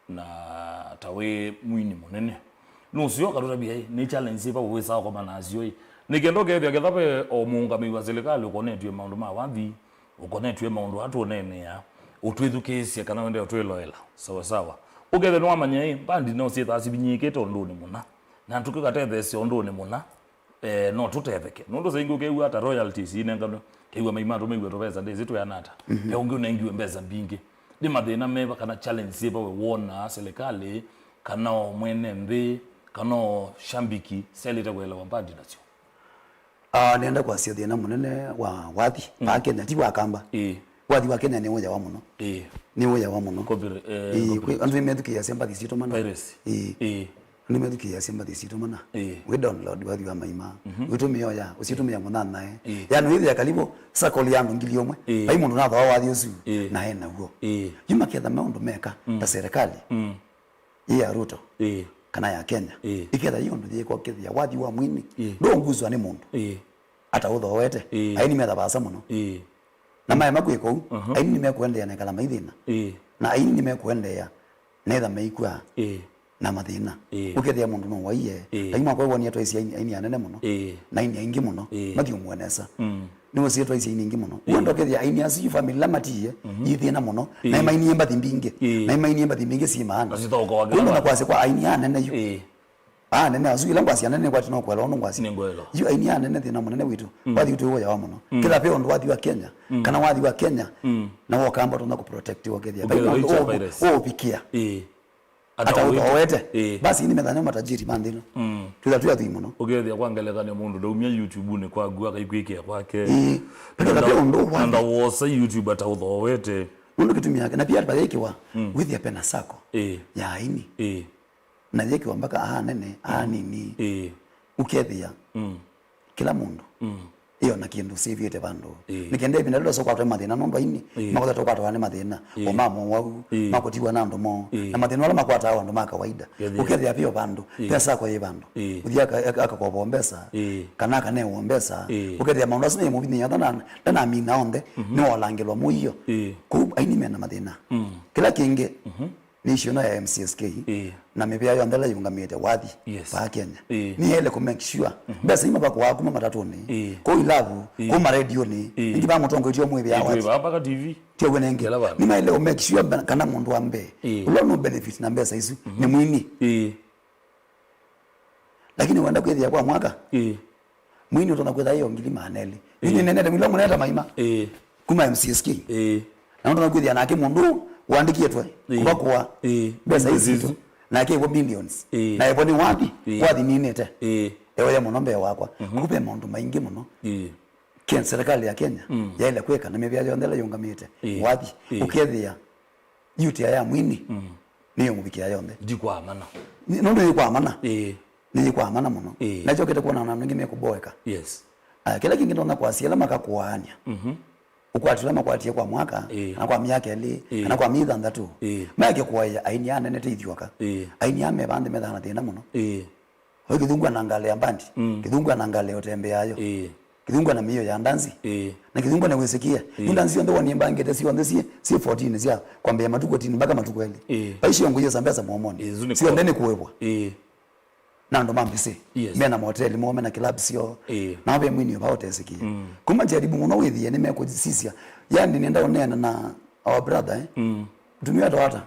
Na ta wĩ mwini mũnene. Nũseo katũtavya ĩ, nĩ challenge syĩva wĩsaa ũkomana nasyo ĩ. Nĩ kenda ũkethĩa ketha ve o mũũngamĩi wa silikalĩ ũkonetw'e maũndũ ma wathi, ũkonetw'e maũndũ aa tũũneenea, ũtwĩthukĩĩsye kana wende ũtwĩloela. Sawa sawa. Ũkethĩa nĩwamanya ĩ, mbandi no syĩthaa sivinyĩĩkĩte ũndũnĩ mũna. Na tũkĩkatetheesya ũndũnĩ mũna. Eh, no tũtetheke. Nũndũ saa ingĩ ũkew'a ta royalties inenganwe, kew'a mai matũmĩiwe tũvesa ndĩsĩ twĩana ata. Mhm. Ve ũngĩ ũnengiwe mbesa mbingĩ. Nĩ mathĩna meva kana challenge syĩva we wonaa silikalĩ, kana o mwene nthĩ, kana o shambiki syaĩlĩte kũelewa mbandi nasyo? Ah, nenda kwasya thĩna mũnene wa wathi, mm, vaa Kenya, ti wa Kamba. Ĩĩ. Wathi wa Kenya nĩ ũyawa mũno. Ĩĩ. Nĩ ũyawa mũno. Copyri-, eh, ĩĩ, copyright. Kwĩ andũ nĩmethukĩĩasya mbathi sitũ mana. Piracy. Ĩĩ. Ĩĩ. Andũ nĩmethukĩĩasya mbathi sitũ mana. Ĩĩ. Wĩ download wathi wa maima. Mhm. Wĩtũmĩa ũya, ũsitũmĩa mũnyanyae. Ĩĩ. Yani wĩthĩa kalivo circle ya andũ ngili ũmwe. Ĩĩ. Vai mũndũ nathoa wathi ũsu, ĩĩ, na e naw'o. Ĩĩ. Yu maketha maũndũ meka, mm, ta serikali. Mm. Ĩ ya Ruto, ĩĩ, kana ya Kenya, ĩĩ, ĩketha yĩ ũndũ yĩkokethya wathi wa mwini, ĩĩ, ndũnguswa nĩ mũndũ, ĩĩ, ataũthooete. Ĩĩ. Aini metha vaasa mũno. Ĩĩ. Na maema kwĩka ũu, aha, aini nĩmekũendeea na ĩkala maithĩna. Ĩĩ. Na aini nĩmekũendeea na etha meikw'a, ĩĩ, na mathĩna. Ĩĩ. Ũkethĩa mũndũ no waie. Ĩĩ. Aini makwewonia twaisye aini, aini anene mũno. Ĩĩ. Na aini aingĩ mũno. Ĩĩ. Mathiũmũe nesa. Mm. Nĩwĩsĩ twaisye aini aingĩ mũno. Ĩĩ. Wenda ũkethĩa aini asu yu family ila matiie, ĩĩ, yĩ thĩna mũno. Ĩĩ. Na imainie mbathi mbingĩ. Ĩĩ. Na imainie mbathi mbingĩ syĩ maana. Na sithokoa kĩla. Ũndũ na kwasya kwa aini anene yu. Ĩĩ. Anene asu, ila ngwasya anene kwati no kwela ũndũ ngwasya. Nĩ ngwelo. Yu aini anene thĩna mũnene witũ. Mm. Wathi witũ ũyawa mũno. Mm. Kĩla pe ũndũ wathi wa Kenya. Mm. Kana wathi wa Kenya. Mm. Na wokamba tona kũprotect ũkethĩa. Ũkethĩa ũitia virus. Ũũvikĩa. Ĩĩ. Ataũthooete. Ĩĩ. Basi, ini methane matajiri ma nthĩ ĩno. Mm. Twĩtha twĩ athwii mũno. Ũkethĩa kwa ngelekany'o mũndũ ndaumia YouTube-nĩ kwaku akaikwĩkĩa kwake. Ĩĩ. Peketha pe ũndũ wa. Na ndawosa YouTube ataũthooete. Nũndũ kĩtumi yake. Na pia vayĩkĩwa, mm, wĩthĩa pena sako. Ĩĩ. Ya aini. Ĩĩ. Na yĩkĩwa mpaka aa nene, aa nini. Ĩĩ. Ũkethĩa. Mm. Kĩla mũndũ. Mm. Ĩyo na kĩndũ syĩvĩte vandũ. Ĩĩ. Nĩ kenda ĩvinda lĩla ũkwatwa mathĩna nũndũ aini, ĩĩ, makotheta ũkwatwa nĩ mathĩna, ĩĩ, o ma mowau, ĩĩ, makũtiwa na andũ moo, ĩĩ, na mathĩna ala makwataa andũ ma kawaida. Ĩĩ. Ũkethĩa veo vandũ, ĩĩ, pesa yako yĩ vandũ. Ĩĩ. Ũthi aka-, aka-, akakovoa mbesa, ĩĩ, kana akanewa mbesa. Ĩĩ. Ũkethĩa maũndũ asu nĩ mũvinyĩĩa, ndana-, ndanamina onthe, mhm, nĩwolangĩlwa mũio. Ĩĩ. Kũu aini mena mathĩna. Mm. Kĩla kĩngĩ, mhm. Nĩ ĩsyĩno ya M C S K, ĩĩ, na mĩvĩa yonthe ĩla yĩũngamĩte wathi, yes, vaa Kenya. Ĩĩ. Nĩyaĩle kũ make sure, mhm, mbesa ima vakũaa kuma matatũnĩ, ĩĩ, kũu ilavu, ĩĩ, kũu maredionĩ, ĩĩ, ĩngĩ va mũtongoetye mwĩvĩa wathi. Ĩĩ, mpaka T V. Ti ũw'o nengĩ. Kĩla vandũ. Nĩmaĩle kũ make sure mbe-, kana mũndũ wa mbee, ĩĩ, ũla no benefit na mbesa isu, mhm, nĩ mwini. Ĩĩ. Lakini wenda kwĩthĩa kwa mwaka, ĩĩ, mwini ũtonya kwĩtha ĩyo ngili maana elĩ. Ĩĩ. Nĩ nĩnenete mwĩla mũneta maima. Ĩĩ. Kuma M C S K. Ĩĩ. Na ũtonya kwĩthĩa nake mũndũ ũũ wandĩkĩtwe, ĩĩ, kũvakũa, ĩĩ, mbesa isu sitũ. Nake ĩvo billions. Ĩĩ. Na ĩvo nĩ wathi, ĩĩ, wathi ninĩte. Ĩĩ. Eoya mũno mbee wakwa. Mhm. Kuve maũndũ maingĩ mũno. Ĩĩ. Ken-, serikali ya Kenya, mm, yaĩle kwĩka na mĩvĩa yonthe ĩla yĩũngamĩte. Ĩĩ. Wathi, ĩĩ, ũkethĩa UTI ya mwini, mm, nĩyo mũvikĩa yonthe. Ndikwamana. Nĩ, nũndũ yĩkwamana. Ĩĩ. Nĩyĩkwamana mũno. Ĩĩ. Na kyokĩte kuona na andũ aingĩ mekũboeka. Yes. Ah, kĩla kĩngĩ ndonya kwasya, ĩla makakũaany'a, mhm, ũkwati ũla makwatie kwa mwaka, ĩĩ, kana kwa myaka ĩlĩ, ĩĩ, kana kwa myei thanthatũ, ĩĩ, meke kũaĩa aini anene te ithyoka. Ĩĩ. Aini aa me vaa nthĩ methaa na thĩna mũno. Ĩĩ. Oĩ kĩthungu ana ngalĩ ya mbandi, mm, kĩthungu ana ngalĩ ya ũtembeayo, ĩĩ, kĩthungu ana mĩio ya ndanzi, ĩĩ, na kĩthungu ana wĩsĩkĩe. Ĩĩ. Nĩ ndanzi syonthe woni mbangĩte syonthe syĩ, syĩ fourteen sya kwambĩĩa matukũ eighteen mpaka matukũ elĩ. Ĩĩ. Vai syongo iyosa mbesa mũomonĩ. Ĩĩ, isu nĩ syonthe kweli. Nĩ kũĩvwa. Ĩĩ. Na andũ ma mbĩsĩ. Yes. Mena mahoteli moo, mena club syoo. Ĩĩ. Nao ve mwini ũva ũtesĩkĩe. Mm. Kuma njaribu mũno wĩthĩe nĩmekũsisya. Yani nĩenda ũneena na our brother, eh? Mm. Mũtumĩa wĩtawa ata?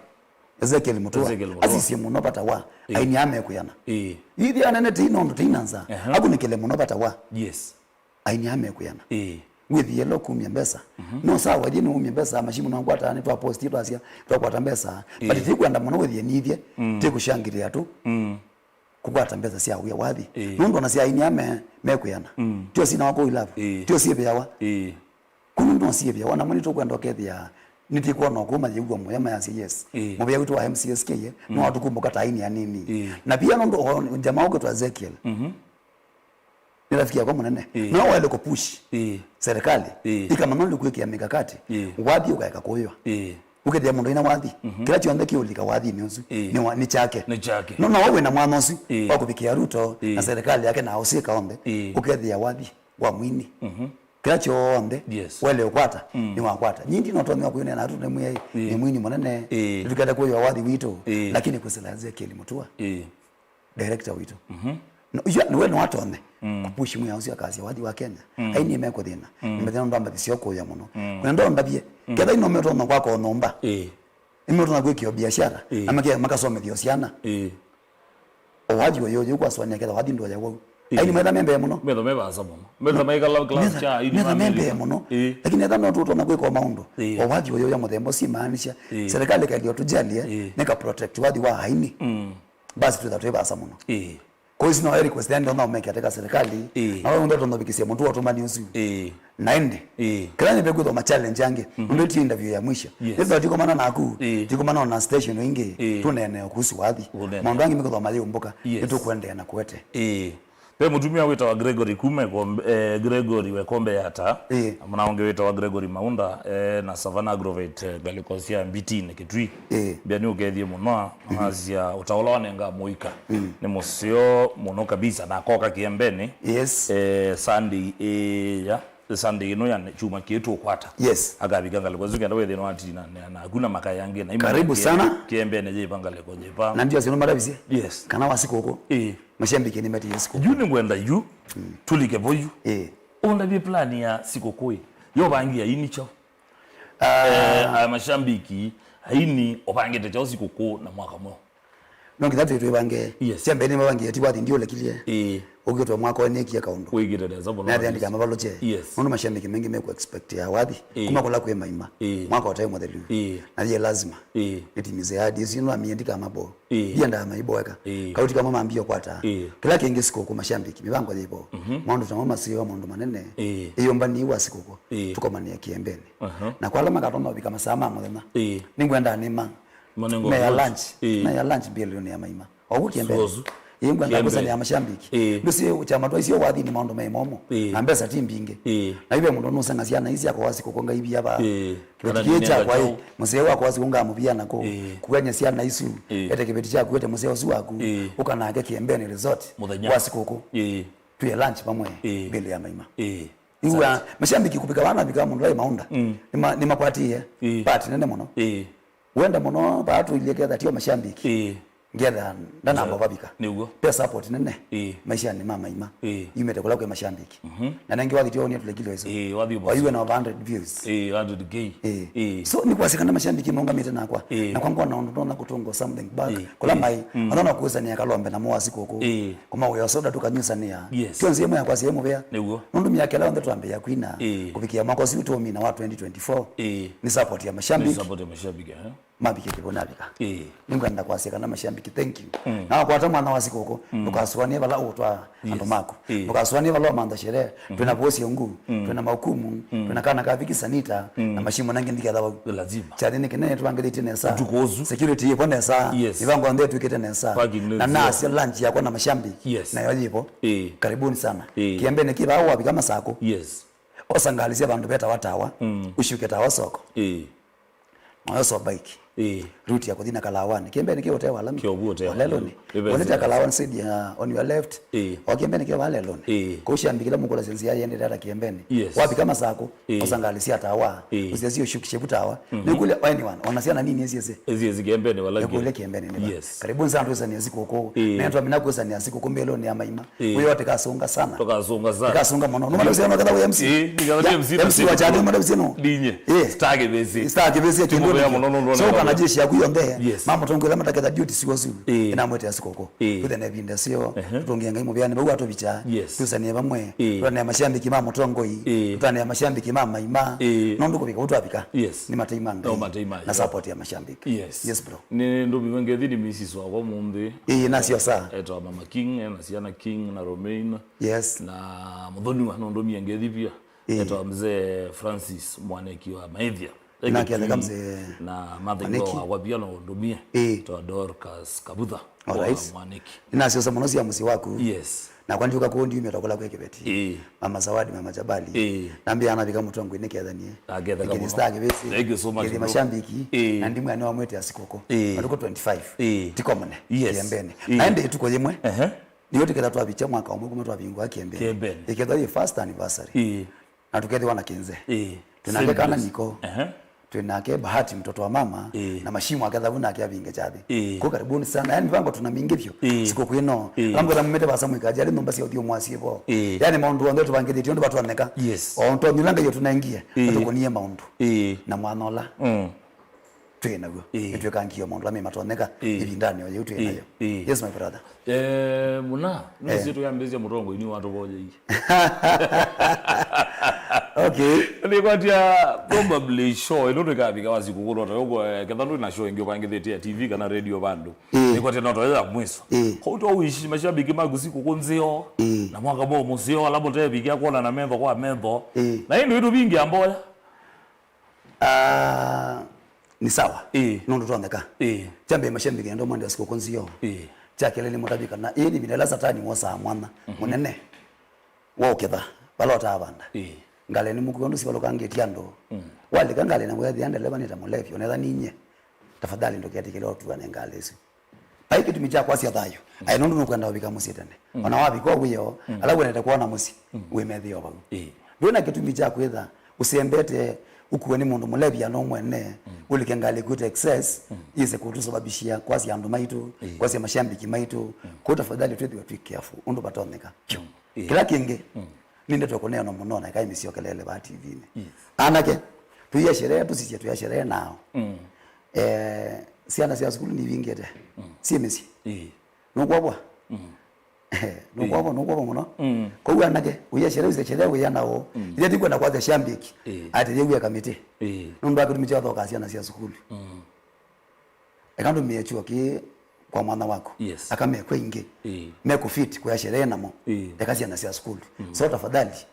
Ezekiel Mutua. Ezekiel Mutua. Asisye mũno vata wa, ĩĩ, aini aa mekwĩana. Ĩĩ. Ithi anene tei nondũ tei na nza. Aha. Akunĩkĩle mũno vata wa, yes, aini aa mekwĩana. Ĩĩ. Wĩthĩe lo kumya mbesa. Mhm. No sawa, yĩ nĩumya mbesa, mashimu nongwataa, nĩtwaposti, twasya twakwata mbesa. Ĩĩ. But tikwenda mũno wĩthĩe nithye, mm, tikũshangĩlĩa tu. Mm. Kũkwata mbesa sya wĩa wathi. Ĩĩ. Nũndũ ona sya aini aa me, mekwĩana. Mm. Tio sina wako ilavu. Ĩĩ. Tio syĩvĩawa. Ĩĩ. Kũu no syĩvĩawa, namo nĩtũkwenda ũkethĩa, nĩtĩkwona kũu mayĩw'a mũya mayasya, yes. Ĩĩ. Mũvĩa witũ wa M C S K, eh, mm, no atũkumbũka ta aini anini. Ĩĩ. Na pia nũndũ o jamaa ũkwĩtwa Ezekiel. Mhm. Nĩ rafiki yakwa mũnene. Ĩĩ. No waĩle kũpush, ĩĩ, serikali, ĩĩ, ĩkamanya nĩ kwĩkĩa mikakati, ĩĩ, wathi ũkaeka kũywa. Ĩĩ. Ũkethĩa mũndũ ina wathi, mhm, kĩla kyonthe kĩũlika wathinĩ ũsu, ĩĩ, nĩ wa, nĩ kyake. Nĩ kyake. No, no we wĩna mwanya ũsu, ĩĩ, wa kũvikĩa Ruto, ĩĩ, na serikali yake na ausika onthe, ĩĩ, ũkethĩa wathi wa mwini. Mhm. Kĩla kyonthe, yes, wele ũkwata, mm, nĩ wakwata. Nyie ndinotonya kwĩneena atu nĩ mwĩai, ĩĩ, nĩ mwini mũnene, ĩĩ, ndikenda kũywa wathi witũ, ĩĩ, lakini kwĩsĩla Ezekiel Mutua. Ĩĩ. Director witũ. Mhm. No, icio nĩwe nĩwatonye, mm, kũpush mwĩao ũcio akasya wathi wa Kenya. Mm. Aini mekũthĩna. Mm. Nĩmethĩna ndombathi sio kũya mũno. Mm. Kwenda ndondavye. Mm. Ketha ino metona kwaka nyũmba. Ĩĩ. Imetona kwĩkĩa biashara. Ĩĩ. Na make-, makasomethia syana. Ĩĩ. O wathi ũyũ, ũyũ kwaswania ketha wathi ndoya wau. Ĩĩ. Aini metha membee mũno. Metha mevasa mũno. Metha maikala class cha aini metha membee mũno. Ĩĩ. Lakini etha no tũtona kwĩka maũndũ. Ĩĩ. O wathi ũyũ ya mũthemba ũcio imaanisha. Ĩĩ. Serikali ĩkaĩlya ũtũjalie, ĩĩ, nĩka protect wathi wa aini. Mm. Basi twĩtha twĩ vaasa mũno. Ĩĩ. Kwa hiyo sina request yani ndio make ateka serikali. Ĩĩ. Na wewe ndio tunavikisia mtu wa tumani usu. Ĩĩ. Na ende. Ĩĩ. Kila ni pekwe ma challenge yange. Mhm. Ndio ti interview ya mwisho. Yes. Ndio tuko maana naku. Ĩĩ. Tuko maana na station ingi. Ĩĩ. Tunene kuhusu wathi. Unene. Maũndũ yangi miko ma yumbuka. Yes. Ndio kuendelea na kuete. Ĩĩ. Ve mũtumĩa wĩtawa Gregory kuma Ĩkombe, eh, Gregory wa Ĩkombe Yatta, ĩĩ, na mũna ũngĩ wĩtawa Gregory Maunda, eh, na Savannah Agrovet, eh, ngalĩko sya Mbitinĩ Kitui. Ĩĩ. Mbĩa nĩ ũkethie mũno, mhm, asya ũtaũla wanenga mũika. Mm. Nĩ mũseo mũno kabisa, na akoka Kĩembenĩ. Yes. Eh, Sunday ĩya, Sunday ĩno ya kyumwa kĩĩ tũkwata. Yes. Akavika ngalĩko isu kenda wĩthĩe nĩwatina na, na, naku na makaya angĩ na ima. Karibu sana. Kĩembenĩ yĩva ngalĩko yĩva. Na ndio sinu maravisie. Yes. Kana wa sikũkũ. Ĩĩ. Mashabiki nĩmetiie sikũkũ. Yu nĩngwenda yu, mm, tũlike vo yu. Ĩĩ. Ũndavye plan ya sikũkũ ĩ, yovangie aini kyaũ? Ah. Eh, aya mashabiki, aini, ũvangĩte kyaũ sikũkũ na mwaka mweũ? No nginya twĩ twĩvange. Yes. Sya mbee nĩmavangie ti wathi ndiũlekilie. Ĩĩ. Ũkĩtwa mwaka ũyũ nĩkie kaũndũ. Wĩkĩte nesa mũno. Nathi andĩka mavalũkye. Yes. Nũndũ mashabiki maingĩ meku expect ya wathi. Ĩĩ. Kuma kũla kwĩ maima. Ĩĩ. Mwaka ũtaĩ mũthelu. Ĩĩ. Na yĩ lazima. Ĩĩ. Nĩtimize ahadi isu nũamie ndika mabo. Ĩĩ. Ndiendaa maiboeka. Ĩĩ. Kauti kamwe mambie kwata. Ĩĩ. Kĩla kĩngĩ sikũkũ mashabiki, mĩvango yĩvo. Mhm. Maũndũ tamo maseo maũndũ manene. Ĩĩ. Ĩyũmbani wa sikũkũ. Ĩĩ. Tũkomanĩe Kĩembenĩ. Aha. Na kwa ala makatonya ũvika masaa ma mũthenya. Ĩĩ. Nĩngwenda nĩma. Manengo meya lunch. Ĩĩ. Meya lunch mbieloni ya maima. Ogu Kĩembenĩ. Suozu. Ĩĩ, ngwenda kũsania mashabiki. Ĩĩ. Ndũsĩ chama twaisio wathini maũndũ me momo. Ĩĩ. Na mbesa ti mbingĩ. Ĩĩ. Na ive mũndũ nũsenga syana isi akwa sikũkũ ngai via va. Ĩĩ. Kĩveti kĩĩ kyakwa ĩ, mũseo wakwa siku ngamũvia nako. Ĩĩ. Kuanya syana isu. Ĩĩ. Ete kĩveti kyaku, ete mũseo ũsu waku. Ĩĩ. Ũka nake Kĩembenĩ resort. Mũthenya wa sikũkũ. Ĩĩ. Tũye lunch vamwe. Ĩĩ. Mbele ya maima. Ĩĩ. Iwa mashabiki kũvika vana vika mũndũ lai maũndũ. Mm. Nĩma-, nĩmakwatie. Ĩĩ. Part nene mũno. Ĩĩ. Wenda mũno vaa tũilyĩ ketha tio mashabiki. Ĩĩ. Ngetha ndanamba vavika. Nĩguo. Pe support nene. Ĩĩ. Maishanĩ ma maima. Ĩĩ. Yumĩte kũla kwĩ mashabiki. Mhm. Na nengĩ wathi tio nĩ tulekile iso. Ĩĩ, wathi ũbasi. Waiwe na over hundred views. Ĩĩ, hundred K. Ĩĩ. Ĩĩ. So nĩ kwasika na mashabiki maũngamĩte nakwa. Ĩĩ. Na kwa ngona ũndũ ndona kũtũnga something back. Ĩĩ. Kũla mai. Mm. Ona no kuusania kalombe na mwasi kũkũ. Ĩĩ. Kuma wĩa soda tũkanyusanĩa. Yes. Kyo nzĩa ĩmwe yakwa syĩ mũvea. Nĩguo. Nũndũ myaka ĩla yonthe twambĩĩa kwina, ĩĩ, kũvikĩa mwaka ũsu tũũmina wa twenty twenty-four, ĩĩ, nĩ support ya mashabiki. Nĩ support ya mashabiki, eh? Mavike kĩvũnĩ avika. Ĩĩ. Nĩngwenda kwasya kana mashabiki, thank you. Mm. Na wakwata mwana wa sikũkũ, mm, ndũkasũanĩe vala ũũtwaa andũ, yes, maku. Ĩĩ. Ndũkasũanĩe vala ũmantha sherehe. Mm-hmm. Twĩna vũsi ungu, mm, twĩna maukumu, mm, twĩna kana ka Viki Sanita, mm, na mashimo nangĩ ndiketha vau. Lazima. Kyathĩ nĩ kĩnene, tũvangĩthĩtye nesa. Ũtukũ ũsu. Security ĩvo nesa. Yes. Mĩvango yonthe ĩtwĩkĩte nesa. Parking nĩ nzeo. Na nasya lunch yakwa na mashabiki. Yes. Nayo yĩvo. Ĩĩ. Karibuni sana. Ĩĩ. Kĩembeni kĩ vaa wavika Masakũ. Yes. Osa ngalĩ sya vandũ vetawa Tawa. Mm. Ũsyũke Tawa soko. Ĩĩ. Noyosa bike. Ĩĩ. Route ya kũthi na Kalawani. Kĩembeni kĩ ũtee wa lami. Kĩovu ũtee wa leloni. Ĩvesi. Wonete Kalawani side ya on your left. Ĩĩ. O Kĩembeni kĩ wa leloni. Ĩĩ. Kũu shabiki la mũkũlasya nzĩa yendete ata Kĩembeni. Yes. Wavika Masakũ, ĩĩ, osa ngalĩ sya Tawa. Ĩĩ. Ũsya sio shuki shebu Tawa. Mhm. Nĩkũlya anyone, ona syana nini syese. Ĩsyesi Kĩembeni wala. Nĩkũlya Kĩembeni nĩ va. Yes. Karibuni sana twĩsania sikũkũ. Ĩĩ. Nĩtwamina kwĩsania sikũkũ mbeloni ya maima. Ĩĩ. Wĩyo tĩkasũnga sana. Tũkasũnga sana. Tĩkasũnga mũno. Nũmana ũsĩano ketha wĩ M C. Ĩĩ, nĩketha nĩ M C. Ya, M C wa kyandĩ, nũmana ũsĩano. Ndinye. Ĩĩ. Star kĩvĩsĩ. Star kĩvĩsĩ ya kĩndũ. Mũvea mũno nũndũ. So, kana jeshi yaku yonthe. Yes. Mamũtongoi ala mataketha duty siwo su. Ĩĩ. Ĩnamwete ya sikũkũ. Ĩĩ. Twĩthane ĩvinda syo. Ehe. Tũtũngĩe Ngai mũvĩanĩ vau atũvikya. Yes. Twĩsanie vamwe. Ĩĩ. Tũtanĩa mashabiki ma mũtongoi. Ĩĩ. Tũtanĩa mashabiki ma maima. Ĩĩ. Nũndũ kũvika ũtwavika. Yes. Nĩ matei ma Ngai. No matei ma Ngai. Na support ya mashabiki. Yes. Yes, bro. Nĩ ndũmiwe ngethi nĩ Missus wakwa mũnthĩ. Ĩĩ, nasyo saa. Etawa Mama King, ena syana King na Romain. Yes. Na mũthoni wa nũndũmie ngethi pia. Ĩĩ. Etawa Mzee Francis Mwaniki wa Maithia. Nake atheka Mzee. Na mother-in-law Mwaniki wakwa pia no ndũmie. Ĩĩ. Etawa Dorcas Kabutha. All right. Wa Mwaniki. Nĩnasyosa mũno sya mũsyĩ waku. Yes. Nakwa ndiũka kũu ndiumĩte kũla kwĩ kĩveti. Ĩĩ. Mama Zawadi, Mama Jabali. Ĩĩ. Nambĩa anavika mũtongoi nĩkethanie. Aketheka mũno. Star kĩvĩsĩ. Thank you so much, bro. Kĩthi mashabiki. Ĩĩ. Na ndimwe nĩ wamwĩte ya sikũkũ. Ĩĩ. Matukũ twenty-five. Ĩĩ. Tikomane. Yes. Kĩembeni. Ĩĩ. Na ĩndĩ ĩtukũ yĩmwe. Ehe. Nĩyo tũketha twavikya mwaka ũmwe kuma twavingũa Kĩembeni. Kĩembeni. Ĩketha yĩ first anniversary. Ĩĩ. Na tũkethĩwa na kĩnze. Ĩĩ. Twĩnake kana niko. Ehe. Twĩnake Bahati, mtoto wa mama, ĩĩ, na Mashimo aketha vu nake avinge kyathĩ. Ĩĩ. Kwa karibuni sana. Yani, mĩvango tuna mingĩ vyũ. Ĩĩ. Sikũkũ ĩno. Ĩĩ. Ala mwĩtha mumĩte vasa mũikaja, ali nyũmba sya ũthiũ mwasye vo. Ĩĩ. Yani, maũndũ onthe tũvangĩthĩtye ũndũ vatwaneka. Yes. O ũtonyi ũla Ngai ũtũnengie, ĩĩ, nĩtũkũnie maũndũ. Ĩĩ. Na mwana ũla. Mm. Twĩ naw'o. Ĩĩ. Nĩtwĩkangie maũndũ amĩ matonyeka, ĩĩ, ĩvindanĩ o yĩu twĩ, ĩĩ, nayo. Ĩĩ. Yes, my brother. Eh, mũna, eh, nĩsĩ tũyambĩsya mũtongoi nĩ watũvoyei. Okay. Nĩkwatya probably show ĩno tũkavika wa sikũkũ no ta ũguo, eh, ketha ndwĩ na show ĩngĩ ũvangĩthĩte ya T V kana radio vandũ. Ĩĩ. Nĩkwatya no toya ya mwiso. Ĩĩ. Kwa hiyo wishi mashabiki maku sikũkũ nzeo. Ĩĩ. Na mwaka mweũ mũseo, ala mũtevikia kuona na metho kwa metho. Ĩĩ. Na ĩndũ ĩtũ vingi amboya. Ah, ni sawa. Ĩĩ. Nũndũ twoneka. Ĩĩ. Kyambĩe mashabiki ndo mwende sikũkũ nzeo. Ĩĩ. Kya kelĩ nĩ mũtavika na ĩĩ nĩ ĩvinda ĩla Satani wosaa mwana, mhm, mũnene wa ũketha vala ũtaavanda. Ĩĩ. Ngalĩ nĩ mũkuo ũndũ sivalũkangĩtye andũ. Mm. Walika ngalĩ na wethĩa ndeleva nĩ ta mũlevi, onetha ninye. Tafadhali ndũketĩkĩle ũtuane ngalĩ isu. Vai kĩtumi kya kwasya thayũ. Mm. Aĩ nũndũ nũkwenda ũvika mũsyĩ tene. Mm. Ona wavika ũwĩo, mm, ala wendete kwona mũsyĩ, mm, wĩmethĩa o vau. Ĩĩ. Ndwĩ na kĩtumi kya kwĩtha ũsembete ũkuwe nĩ mũndũ mũlevi ana ũmwene, mm, ũlike ngalĩ kwĩta excess, mm, yĩse kũtũsababishia kwasya andũ maitũ, ĩĩ, kwasya mashabiki maitũ, mm, kwa tafadhali twĩthĩwe twĩ careful, ũndũ vatonyeka. Mm. Ĩĩ. Kĩla kĩngĩ, mm, nĩ ndeto kũneena mũno na ĩkai mĩsyokelele vaa T V-inĩ. Yes. Anake, tũia sherehe, tũsisye tũia sherehe nao. Mm. Eh, syana sya sukulu nivingĩte. Mm. Syĩ mĩsyĩ. Ĩĩ. Nũkwovwa? Mm. Nũkwovwa, ĩĩ, nũkwovwa mũno. Mm. Kwoou anake, ũia sherehe, ũisye sherehe wĩana ũũ. Mm. Ithe ndikwenda kwasya shambiki. Ĩĩ. Atĩ yĩu eka mĩtĩ. Ĩĩ. Nũndũ wa kĩtumi kya ũthokaa syana sya sukulu. Mm. Eka ndũmĩe chuo kĩĩ kwa mwana waku. Yes. Akamekwa ingĩ. Ĩĩ. Mekũfit kũya sherehe namo. Ĩĩ. Eka syana sya sukulu. Mm. So tafadhali,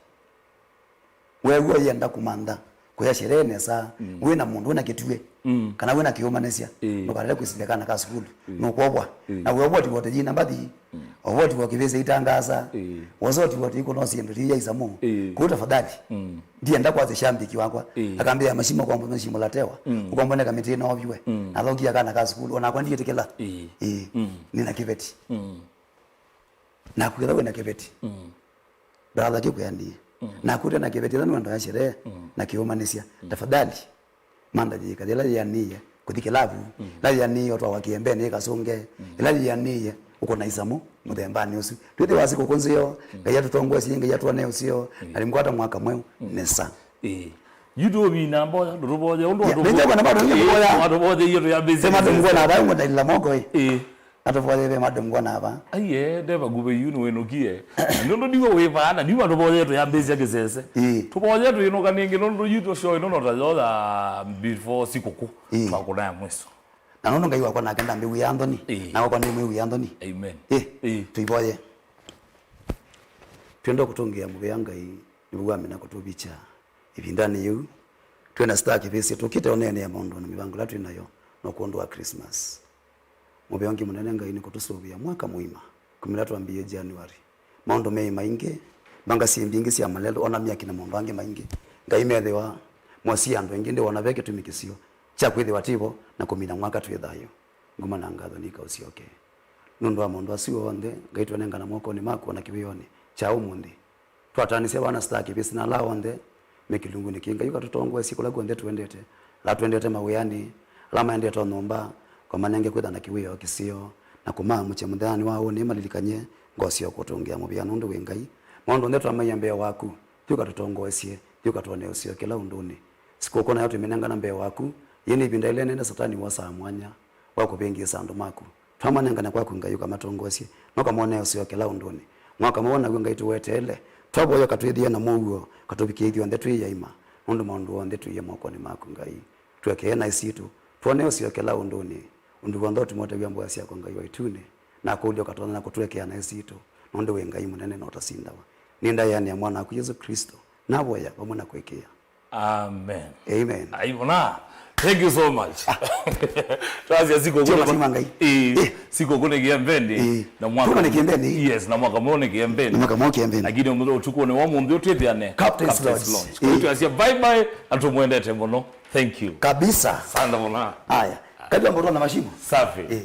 weew'a ũyenda kũmantha kũya sherehe nesa, mm, wĩ na mũndũ wĩ na kĩtuĩ, mm, kana wĩ na kĩũmanĩsya, ĩĩ, ndũkaleke kwĩsĩlya kana ka sukulu, ĩĩ, nũkwovwa. Ĩĩ. Na wĩovwa tivote yina mbathi, mm, ovwa tivo kĩvĩsĩ itangaasa, ĩĩ, wosa tivote ikũno syĩndũ ti ya isamũ. Ĩĩ. Kũu tafadhali, mm, ndienda kwasya shambiki wakwa, ĩĩ, akambĩa mashimo kwambo mashimo latewa, mm, ũkwamboneka mĩtĩ ĩna oviwe, mm, na thongia kana ka sukulu, onakwa ndiĩtĩkĩla. Ĩĩ. Ĩĩ. Mm. Nina kĩveti. Mm. Naku ketha wĩ na kĩveti. Mm. Brother kĩkwĩanĩie. Mm. Naku ũte na kĩveti, ĩla nĩwenda ya sherehe, mm, na kĩũmanĩsya. Mm. Tafadhali, mantha yĩka yĩla yĩanĩie kũthi kĩlavu, mm, ĩla yĩanĩie ũtwawa kĩembeni ĩkasũnge, mm, ĩla yĩanĩie ũkũna isamũ mũthembanĩ ũsu. Twĩthĩwa sikũkũ nzeo, mm, Ngai atũtongoesye, Ngai atwonee ũseo, mm, na limkwata mwaka mweũ, mm, nesa. Ĩĩ. Yu tũvina mboya, ndũtũvoye ũndũ, yeah, watũvo-, nĩtwakwa na bado nĩ, ĩĩ, mboya. Watũvoyeie tũyambĩsye. Sema tũmwona vau mũtalila moko, ĩĩ. Ĩĩ. Atũvoye ve madũngwa nava. Aiye, nde vakuvĩ yu nĩwĩnũkie. Na nũndũ ndiwe wĩ vaa, na ndiwe atũvoye tũyambĩsya kĩsese. Ĩĩ. Tũvoye twĩnũka nĩngĩ, nũndũ yu tũshow ĩno no ta yoya before sikũkũ. Ĩĩ. Twakũna ya mwiso. Na nũndũ Ngai wakwa nake ndambĩw'ĩa nthoni, ĩĩ, na wakwa ndĩmwĩw'ĩa nthoni. Amen. Ĩ, ĩĩ, tũivoye. Twenda kũtũngĩa mũvea Ngai nĩw'o wamina kũtũvikya ĩvindanĩ yĩu. Twĩ na star kĩvĩsĩ, tũkĩte ũneenea maũndũ na mĩvango ĩla twĩ nayo no kwondũ wa Christmas. Mũvea ũngĩ mũnene Ngai nĩ kũtũsũvĩa mwaka mũima, kuma ĩla twambĩĩe January. Maũndũ meĩ maingĩ, mbanga syĩ mbingĩ sya malelũ, ona myaki na maũndũ angĩ maingĩ. Ngai methĩwa mosie andũ aingĩ, ndĩwona ve kĩtumi kĩseo kya kwĩthĩwa tĩvo na kũmina mwaka twĩ thayũ. Nguma na ngatho nĩikaũsyoke nũndũ wa maũndũ asu onthe Ngai twanengana mokonĩ maku ona kĩwĩonĩ kya ũmũnthĩ. Twataanĩsya vana star kĩvĩsĩ na ala onthe me kĩlungunĩ kĩĩ. Ngai ũkatũtongoesye kũla kw'onthe tũendete, ala twendete mawĩanĩ, ala maendete o nyũmba, ũkamanenge kwĩtha na kĩwĩoo kĩseo, na kũmaamũkya mũthenyanĩ wa ũnĩ malilikany'e ngoo syoo kũtũngĩa mũvea nũndũ wĩ Ngai. Maũndũ onthe twamaiya mbee waku, thi ũkatũtongoesye, thi ũkatwonee ũseo kĩla ũndũnĩ. Sikũkũ nayo twĩmĩnengana mbee waku, yĩĩ nĩ ĩvinda yĩla ĩnene Satani wosaa mwanya wa kũvĩngĩĩsa andũ maku. Twamanengane kwaku Ngai ũkamatongoesye, na ũkamonee ũseo kĩla ũndũnĩ. Mwaka mweũ naw'o Ngai tũweteele, twavoya ũkatwĩthĩe na mũuo, ũkatũvikĩe ithyonthe twĩ yaima, nũndũ maũndũ onthe tũiye mokonĩ maku Ngai. Tũekee naĩ sitũ, twone ũseo kĩla ũndũnĩ, ũndũ w'onthe ũtuma ũtavya mboya syaku Ngai wa ĩtunĩ, na kũlya ũkatwona na kũtũekea naĩ sitũ, nũndũ wĩ Ngai mũnene na ũtasindawa. Nĩndaĩanĩa mwana waku Yesũ Klĩsto, navoya vamwe na kũĩkĩĩa. Amen. Amen. Ai, bona. Thank you so much. Twasya sikũkũ. Tio nĩ matima Ngai. Eh, eh, sikũkũ nĩ kĩembeni. Eh. Na mwaka. Tũka nĩ kĩembeni. Yes, na mwaka mweũ nĩ kĩembeni. Na mwaka mweũ kĩembeni. Lakini ũmũthĩ ũtukũnĩ wa ũmũnthĩ ũtwĩthĩane Captain's Lounge. Captain's Lounge. Eh. Kwa hiyo twasya bye bye, na tũmwendete mũno. Thank you. Kabisa. Asante mũno. Haya. Kajua mboto na mashimo. Safi. Eh.